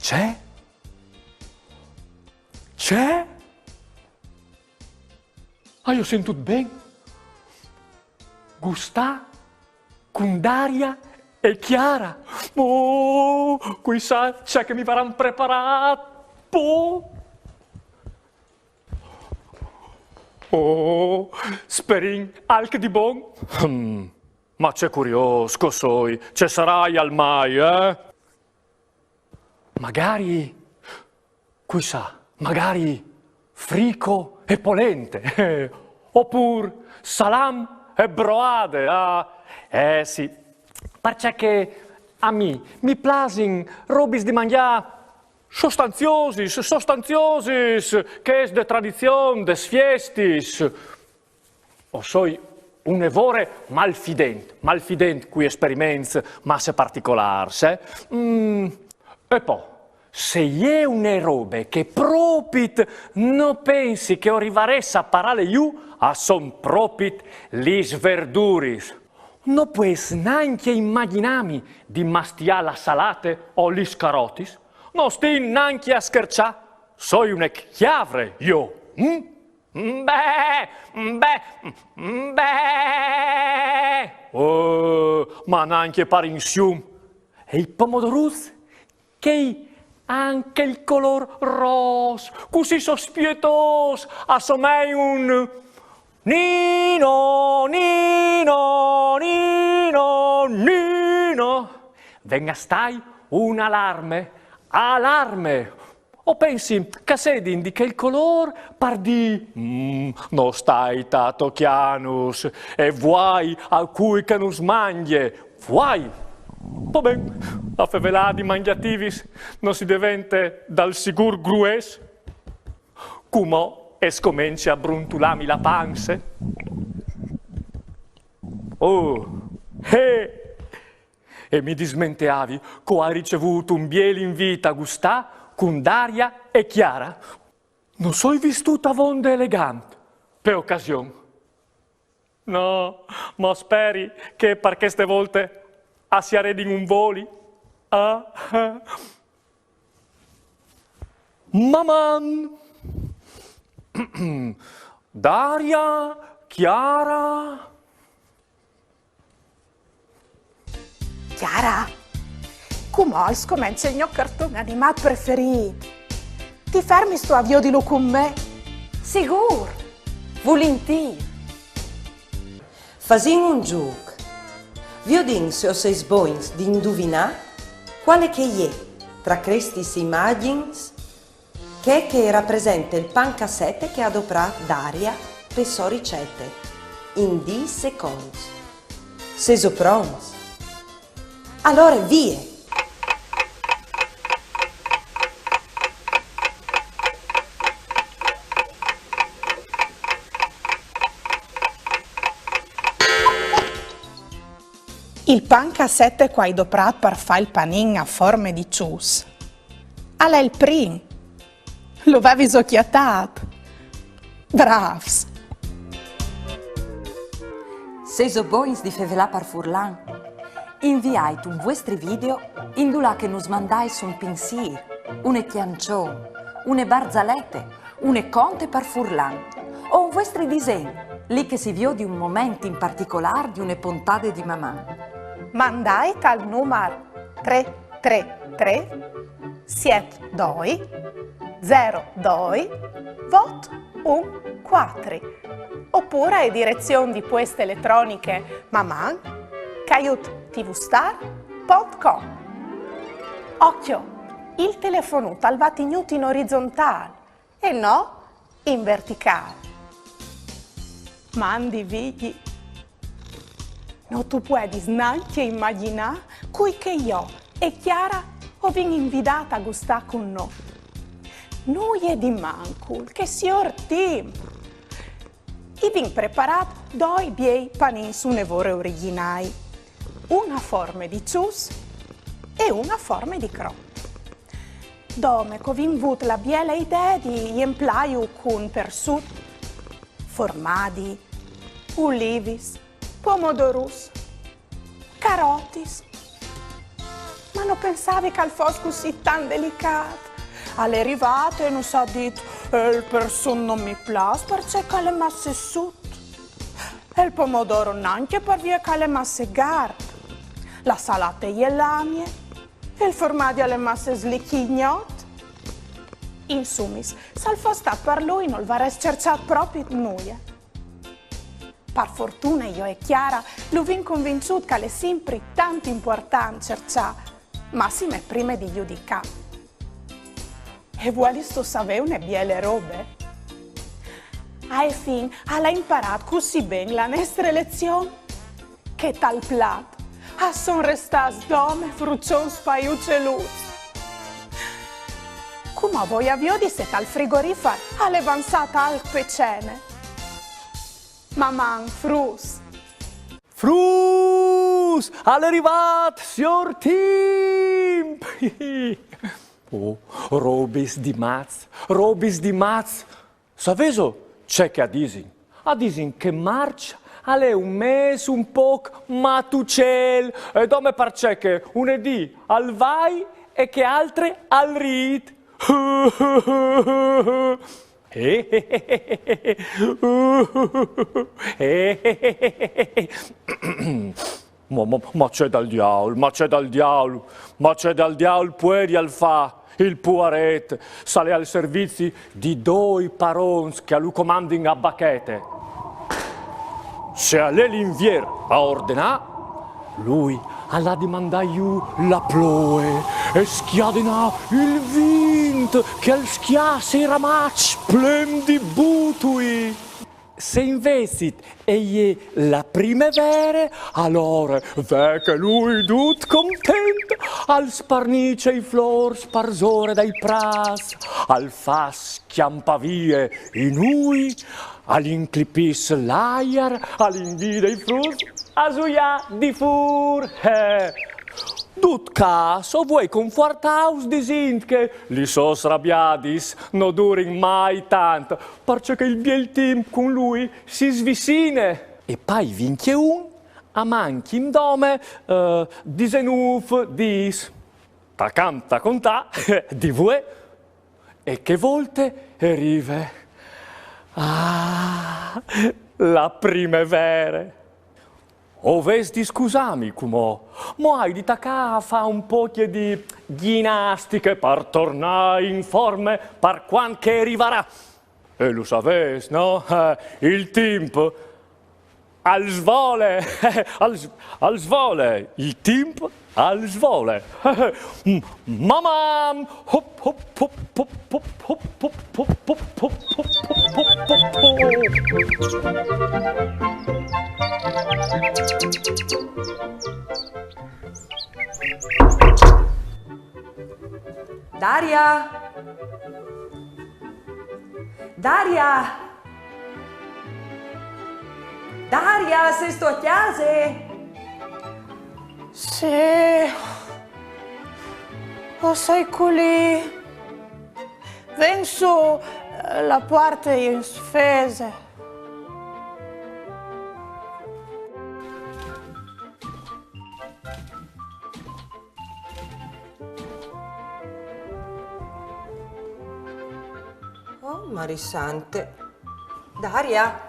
Ce? Ce? Aio sintût ben? Gustâ cun Daria e Chiara. Oh, cui sa ce che mi varan preparât. Oh. Oh, sperìn alc di bon. Hmm. Ma ce curiôs che o soi, ce saraial mai, eh? Magari, cui sa, magari frico e polente, opûr salam e broade, ah, eh sì, parcè che a mi mi plasin robis di mangjâ sostanziosis, sostanziosis, chês de tradizion, des fiestis. O soi une vore malfident, malfident cui esperiments masse particolârs, eh? Mm, e po, se e je une robe che propit no pensi che o rivarès a parâle jù, a son propit lis verduris. No pues nancje imagjinâmi di mastiâ la salate o lis carotis. No stin nancje a scherçâ. Soi une cjavre, jo. Mm? Beh, beh, beh. Oh, ma nancje par insium. E i pomodoruts? Chei àn chel colôr ros, cussì sospietôs, a somei un Nino, Nino, Nino, Nino. Ven a stâi un alarme, alarme. O pensi che a sedin di chel colôr par dî, mm, no stait a tocjânus, e vuai a cui che nus mangje, vuai! Po ben, a fevelâ di mangjativis no si devente dal sigûr grues? Cumò e scomence a bruntulâmi la panze. Oh, eh! E mi dismenteavi che o ai ricevût un biel invît a gustâ cun Daria e Chiara. No soi vistût avonde elegant pe ocasion. No, ma o speri che par cheste volte a si aredin un voli. Ah, eh. Maman! Daria, Chiara. Chiara, cumò al scomence il gno carton animât preferît. Ti fermistu a viodilu cun me? Sigûr! Vulintîr! Fasìn un zûc. Viodìn se o sês bogns di induvinâ cuale che e je, tra chestis imagjins, chê che e rapresente il pan cassete che e à doprât Daria pe sô ricete, in dîs seconts. Sêso pronts? Alore vie! Il pan cassete che o ai doprât par fâ il panin a forme di çus al è il prin. Lu vevis cjatât? Brâfs! Sêso bogns di fevelâ par furlan? Inviait un vuestri video indulà che nus mandais un pinsîr, une cjançon, une barzalete, une conte par furlan, o un vuestri disen, li che si viodi un moment in particolâr di une pontade di Maman. Mandait al numar trê trê trê siet doi zero doi vot un cuatri, opûr ae direzion di pueste eletroniche maman caiut tvstar pont com. Ocjo! Il telefonut al va tignût in orizontâl e no in verticâl. Mandi, Vigji. No tu puedis nancje imagjinâ cui che jo e Chiara o vin invidât a gustâ cun nô. Nuie di mancul, chê siôr Timp. I vin preparât doi biei panins une vore origjinâi, un a forme di çus e un a forme di cro. Dome che o vin vût la biele idee di jemplâju cun persut, formadi, ulivis, pomodorus, carotis. Ma no pensavi che al fos cussì tant delicât. Al è rivât e nus à dit: "Eh, il persut no mi plâs parcè che al è masse sut. E il pomodoro nancje par vie che al è masse garp. La salate e je lamie. E il formadi al è masse slichignot." Insumis, se al fos stât par lui, nol varès cerçât propit nuie. Par fortune, jo e Chiara lu vin convinçût che al è simpri tant impuartant cerçâ, massime prime di judicâ. E vuelistu savê une biele robe? Ae fin, al à imparât cussì ben la nestre lezion che tal plat a son restâts dome fruçons spaiuceluts. Cumò o voi a viodi se tal frigorifar al è vanzât alc pe cene. Maman, fruts! Fruts! Al è rivât siôr Timp! Oh, robis di mats, robis di mats! Savêso ce che a disin? A disin che Març al è un mês un pôc matucel, e dome parcè che une dì al vai e chê altre al rît. Ma, ma, ma ce dal diaul, ma ce dal diaul, ma ce dal diaul puedial fâ il puaret, se al è al servizi di doi parons che a lu comandin a bachete. Se al è l'Invier a ordenâ, lui al à di mandâ jù la ploie e scadenâ il vint che al scjasse i ramaçs plen di butui. Se invezit e je la primevere, alore ve che lui dut content al sparnice i flôrs parsore dai prâts, al fâs scjampâ vie i nûi, al inclipìs l'aiar, al invide i fruts a zuiâ di fûr. Eh. Dut câs, o vuei confuartâus disint che lis sôs rabiadis no durin mai tant, parcè che il biel timp cun lui si svicine. E pai vincjeun a mancjin dome, eh, disenûf dîs. Tacant a contâ, di vuê, e chê volte e rive. Ah, la primevere! O vês di scusâmi cumò, ma o ai di tacâ a fâ un pocje di gjinastiche par tornâ in forme par cuant che e rivarà. E lu savês, no? Eh, il timp al svole, al, s-, al svole, il timp al svole. Mamam! Hop, hop, hop, hop, hop, hop, hop, hop, hop, hop, hop, hop, hop, hop, hop, hop. Daria! Daria! Daria, sêstu a cjase? Sì, o soi culì. Ven sù, la puarte e je in sfese. Oh, Marie Sante. Daria,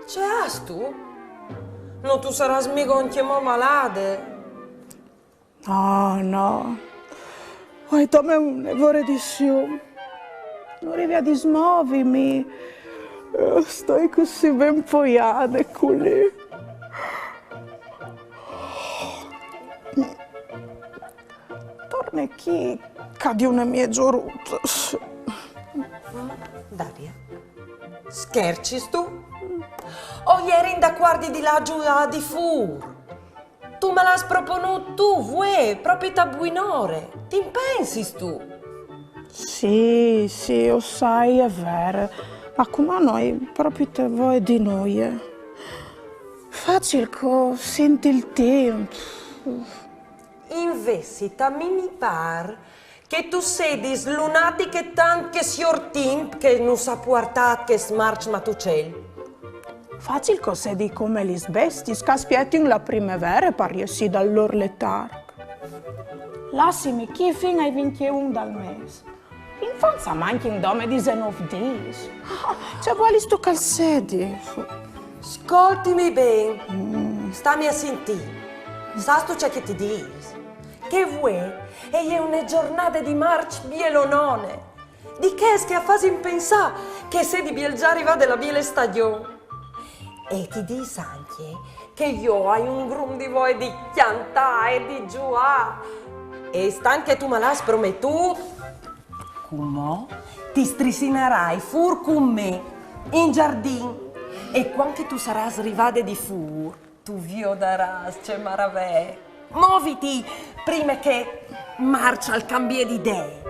ce âstu? No tu sarâs mighe ancjemò malade? No, no. O ai dome une vore di sium. No rivi a dismovimi. O stoi cussì ben poiade culì. Tor E chi ca di une miezo rute. Daria, schercistu? O jerin dacuardi di lâ a zuiâ di fûr? Tu me lu âs proponût tu, vuê, propit a buinore. Ti impensistu? Sì, sì, o sai, al è vêr. Ma cumò no ai propit voie di nuie. Facil che o sint il timp. Invezit a mi mi pâr che tu sedis lunatiche tant che siôr Timp che nus à puartât chest març matucel. Facil che o sedi come lis bestiis che a spietin la primevere par jessî dal lôr letarc. Lassimi chi fin ai vincjeun dal mês. In fonts a mancjin dome disenûf dîs. Ce vuelistu che al sedi? Scoltimi ben, stami a sintî. Sâstu ce che ti dîs? Che vuê e je une zornade di març bielonone, di chês che a fasin pensâ che e sedi biel za rivade la biele stagjon. E ti dîs ancje che jo o ai un grum di voie di cjantâ e di zuiâ. E stant che tu me lu âs prometût, cumò ti strissinarai fûr cun me in zardin. E cuant che tu sarâs rivade di fûr, tu viodarâs ce maravee. Moviti, prime che març al cambie di idee.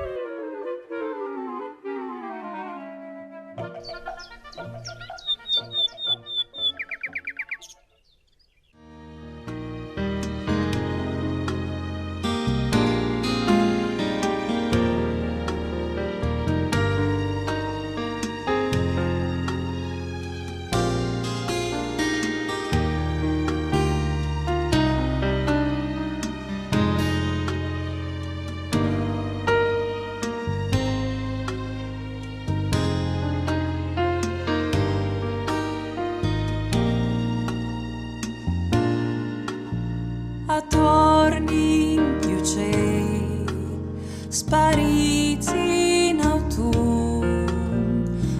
A tornin i ucei sparîts in autun,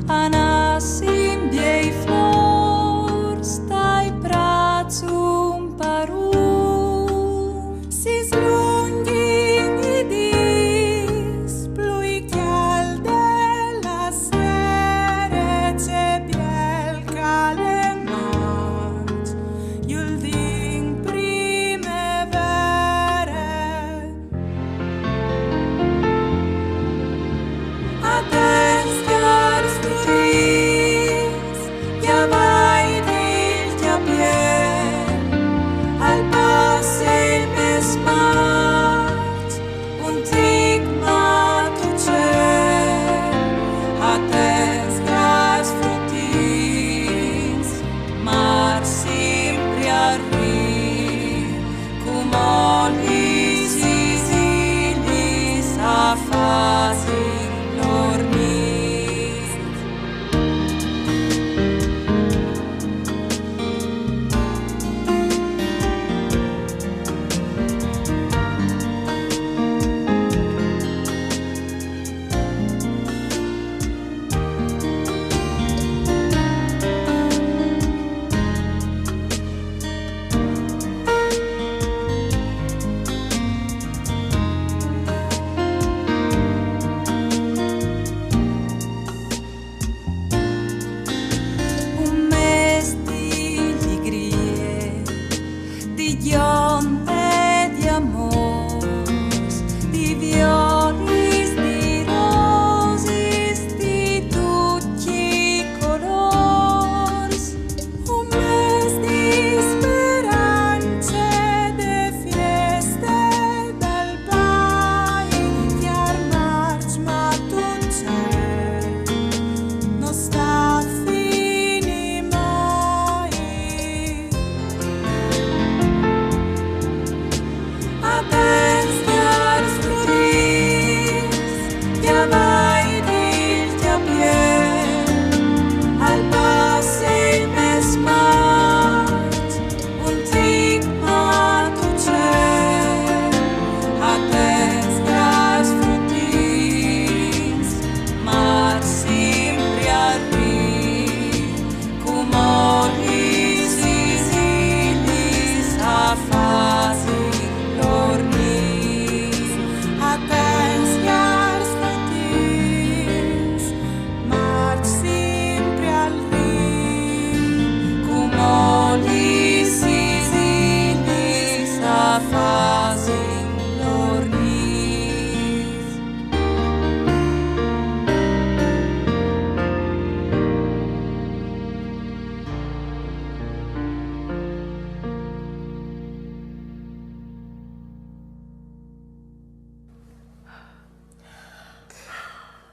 a nassin biei flôrs tai prâts un par un. Si slungjin i dîs, plui cjalt de la sere, ce biel che al è març, jù al din primevere. Atents, cjârs frutins, cjavait il cjapiel, al passe il mês març, un tic matucel. Atents, cjârs frutins, març simpri al rin, cumò lis isillis a fasin lôr nît.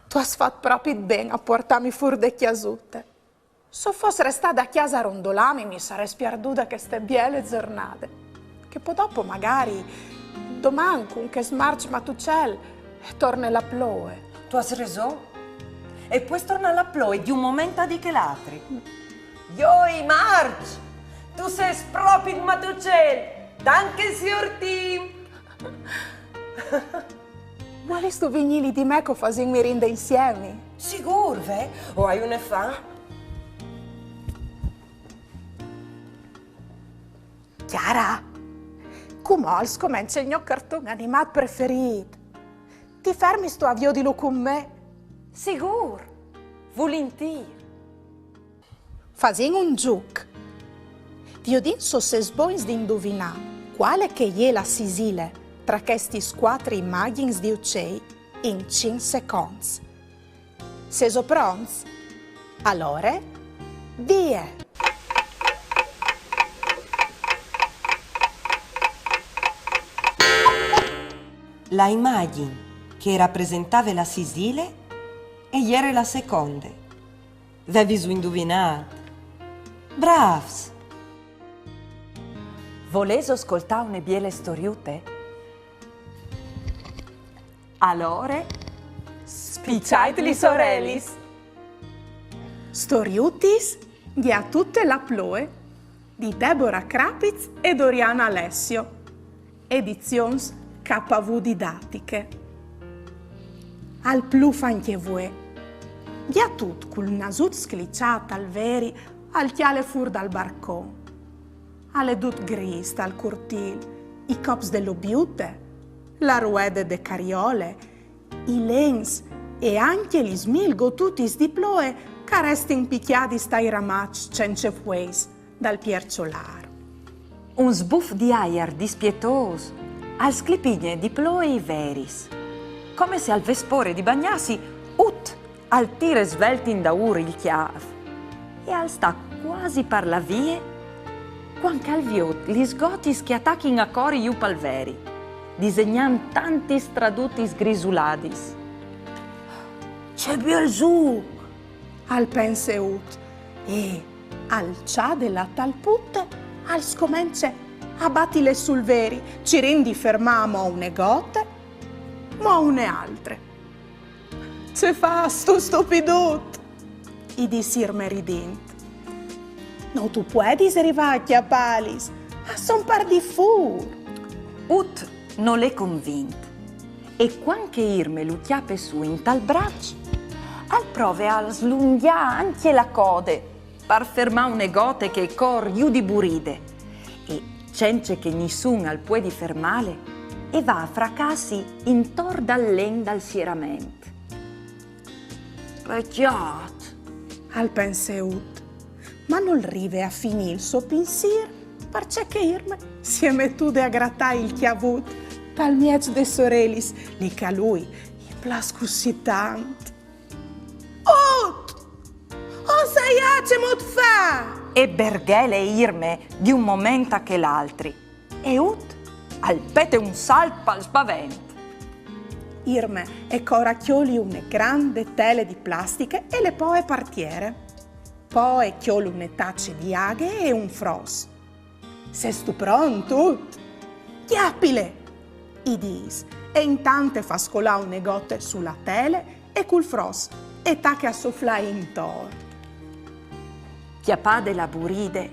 Tu âs fat propit ben a puartâmi fûr de cjasute. Se o fos restada a cjase a rondolâmi, mi sarès pierdude cheste biele zornade. Che po dopo, magari, doman, cun chest març matucel, e torne la ploie. Tu âs reson. E pues torne la ploie di un moment a di chel altri. Joi, març! Tu sês propit matucel! Danke, siôr Timp! Vuelistu vignî li di me che o fasìn mirinde insiemi? Sigûr, ve, o ai une fam. Chiara, cumò al scomence il gno carton animât preferît. Ti fermistu a viodilu cun me? Sigûr, vulintîr. Fasìn un zûc. Viodìn se o sês bogns di induvinâ cuale che e je la sisile tra chestis cuatri imagjins di ucei in cinc seconts. Sêso pronts? Alore, vie! La imagjin che e rapresentave la sisile e jere la seconde. Vevisu induvinât? Brâfs! Volêso scoltâ une biele storiute? Alore, spiçait lis orelis! Storiutis, Gjatut e la ploie, di Debora Krapitz e Doriana Alessio. Edizions K V Didatiche. Al plûf ancje vuê. Gjatut, cul nasut scliçât tal veri, al cjale fûr dal barcon. Al è dut grîs tal curtîl, i cops de lobiute, la ruede de cariole, i lens e ancje lis mil gotutis di ploie che a restin picjadis tai ramaçs cence fueis dal pierçolâr. Un sbuf di aiar dispietôs al sclipigne di ploie i veris. Come se al ves pôre di bagnâsi, Ut al tire svelt indaûr il cjâf e al sta cuasi par lâ vie, cuant che al viôt lis gotis che a tachin a cori jù pal veri, disegnant tantis stradutis grisuladis. Ce biel zûc! Al pense Ut e, alçade la talpute, al scomence a batile sul veri, cirint di fermâ mo une gote, mo une altre. Ce fâstu, stupidut? I dîs Irme ridint. No tu puedis rivâ a cjapâlis, a son par di fûr. Ut nol è convint. E cuant che Irme lu cjape sù intal braç, al prove a slungjâ ancje la code par fermâ une gote che e cor jù di buride. E, cence che nissun al puedi fermâle, e va a fracâsi intor dal len dal sierament. Pecjât, al pense Ut, ma nol rive a finî il so pinsîr, parcè che Irme si è metude a gratâ il cjavut tal mieç des orelis, li che a lui i plâs cussì tant. Ut! O sai ce mût fâ! E berghele Irme di un moment a chel altri. E Ut al pete un salt pal spavent. Irme e cor a cjoli une grande tele di plastiche e le poie par tiere. Po e cjol une tace di aghe e un fros. Sêstu pront, Ut? Cjapile! I dîs, e intant e fâs colâ une gote su la tele e cul fros e tache a soflâi intor. Cjapade la buride,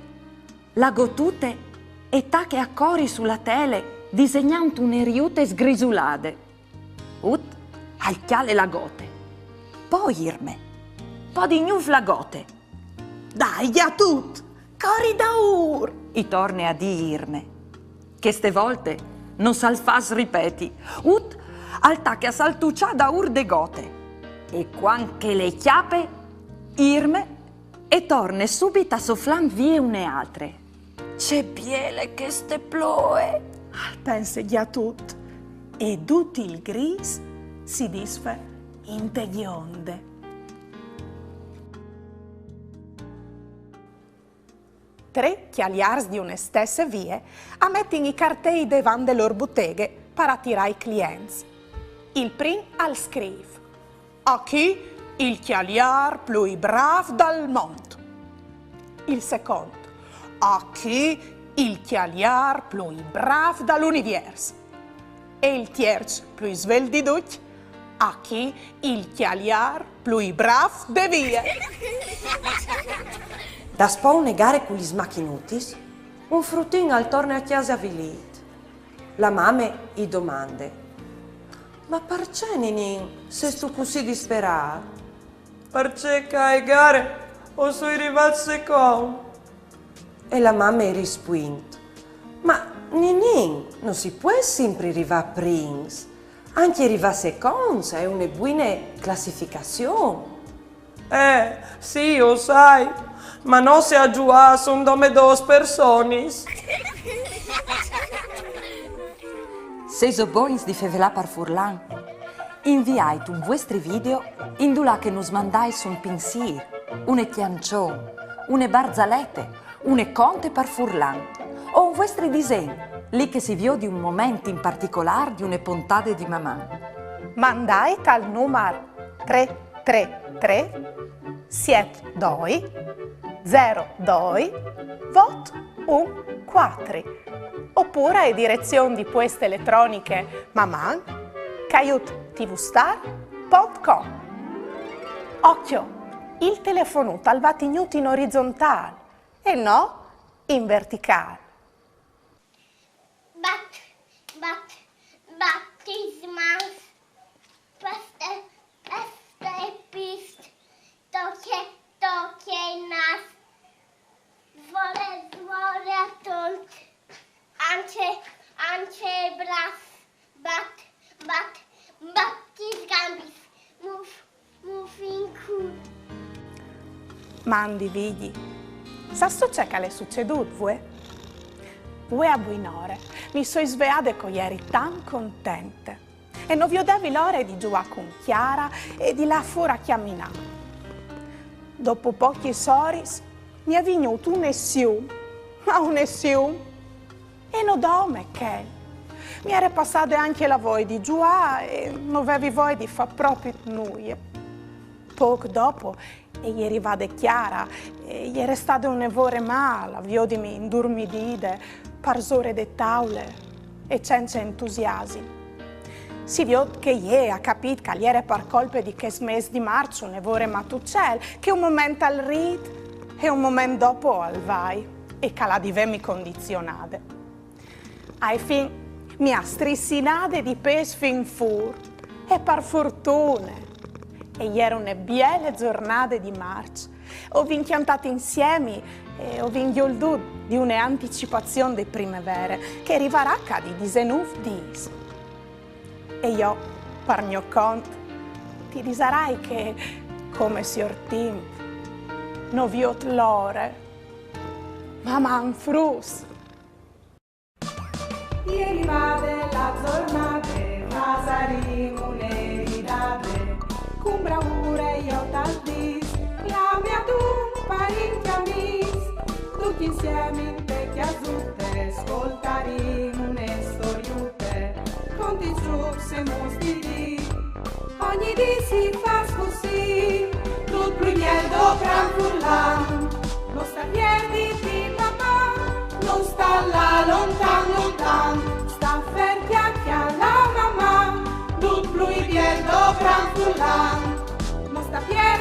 la gotute e tache a cori su la tele, disegnant une riute sgrisulade. Ut al cjale la gote. Po Irme. Po di gnûf la gote. Dai, Gjatut, cori daûr! I torne a dî Irme. Cheste volte no sal fâs ripeti. Ut al tache a saltuçâ daûr de gote. E cuant che le cjape, Irme e torne subit a soflânt vie une altre. Ce biele cheste ploie! Al pense Gjatut, e dut il grîs si disfe inte gjonde. Trê cjaliârs di une stesse vie a metin i cartei devant de lôr buteghe par atirâ i clients. Il prin al scrîf: A chi il cjaliâr plui brâf dal mont? Il secont. A chi il cjaliâr plui brâf dal univiers? E il tierç plui svelt di ducj? A chi il cjaliâr plui brâf de vie? Daspò une gare cu lis machinutis, un frutin al torne a cjase avilît. La mame i domande: Ma parcè, Ninin, sêstu cussì disperât? Parcè che ae gare o soi rivât secont. E la mame i rispuint: Ma Ninin, no si pues simpri rivâ prins. Ancje rivâ seconts e je une buine classificazion. Eh, sì, o sai, ma no se a zuiâ a son dome dôs personis. Se o sês bogns di fevelâ par furlan, inviait un vuestri video indulà che nus mandais un pinsîr, une cjançon, une barzalete, une conte par furlan, o un vuestri disen, li che si viodi un moment in particolâr di une pontade di Maman. Mandait al numar trê trê trê siet doi zero doi vot un cuatri, opûr ae direzion di pueste eletroniche maman caiut tvstar pont com. Ocjo, il telefonut al va tignût in orizontâl e no in verticâl. Bat, bat, bat lis mans. Peste, peste, pist. Tocje, tocje il nâs. Svole, svole ator. Ancje, ancje il braç. Bat, bat, bat lis gambis. Mûf, mûf il cûl. Mandi, Vigji. Sâstu ce che al è sucedût vuê? Vuê a buinore mi soi sveade che o jeri tant contente e no viodevi la ore di zuiâ cun Chiara e di lâ fûr a cjaminâ. Dopo pocjis oris mi è vignût une sium, ma une sium. E no dome chel. Mi jere passade ancje la voie di zuiâ e no vevi voie di fâ propit nuie. Pôc dopo e je rivade Chiara e e je restade une vore mâl a viodimi indurmidide parsore de taule e cence entusiasim. Si viôt che jê e à capît che al jere par colpe di chest mês di Març une vore matucel, che un moment al rît e un moment dopo al vai, e che al à di vêmi condizionade. Ae fin mi à strissinade di pês fin fûr, e par fortune. E jere une biele zornade di Març. O vin cjantât insiemi e o vin gjoldût di une anticipazion de primevere che e rivarà ca di disenûf dîs. E jo, par gno cont, ti disarai che, come siôr Timp, no viôt la ore. Maman, fruts! E je rivade la zornade, fasarìn une ridade, cun bravure jo tal dîs, clami adun parint e amîs, ducj insiemi inte cjasute, scoltarìn une storiute, cont i zûcs e muts di dì. Ogni dì si fâs cussì, dut plui biel dopran furlan. No sta pierditi, Maman, no sta lâ lontan, lontan. Sta fer, cjale la Maman, dut plui biel dopran furlan. No sta pierditi,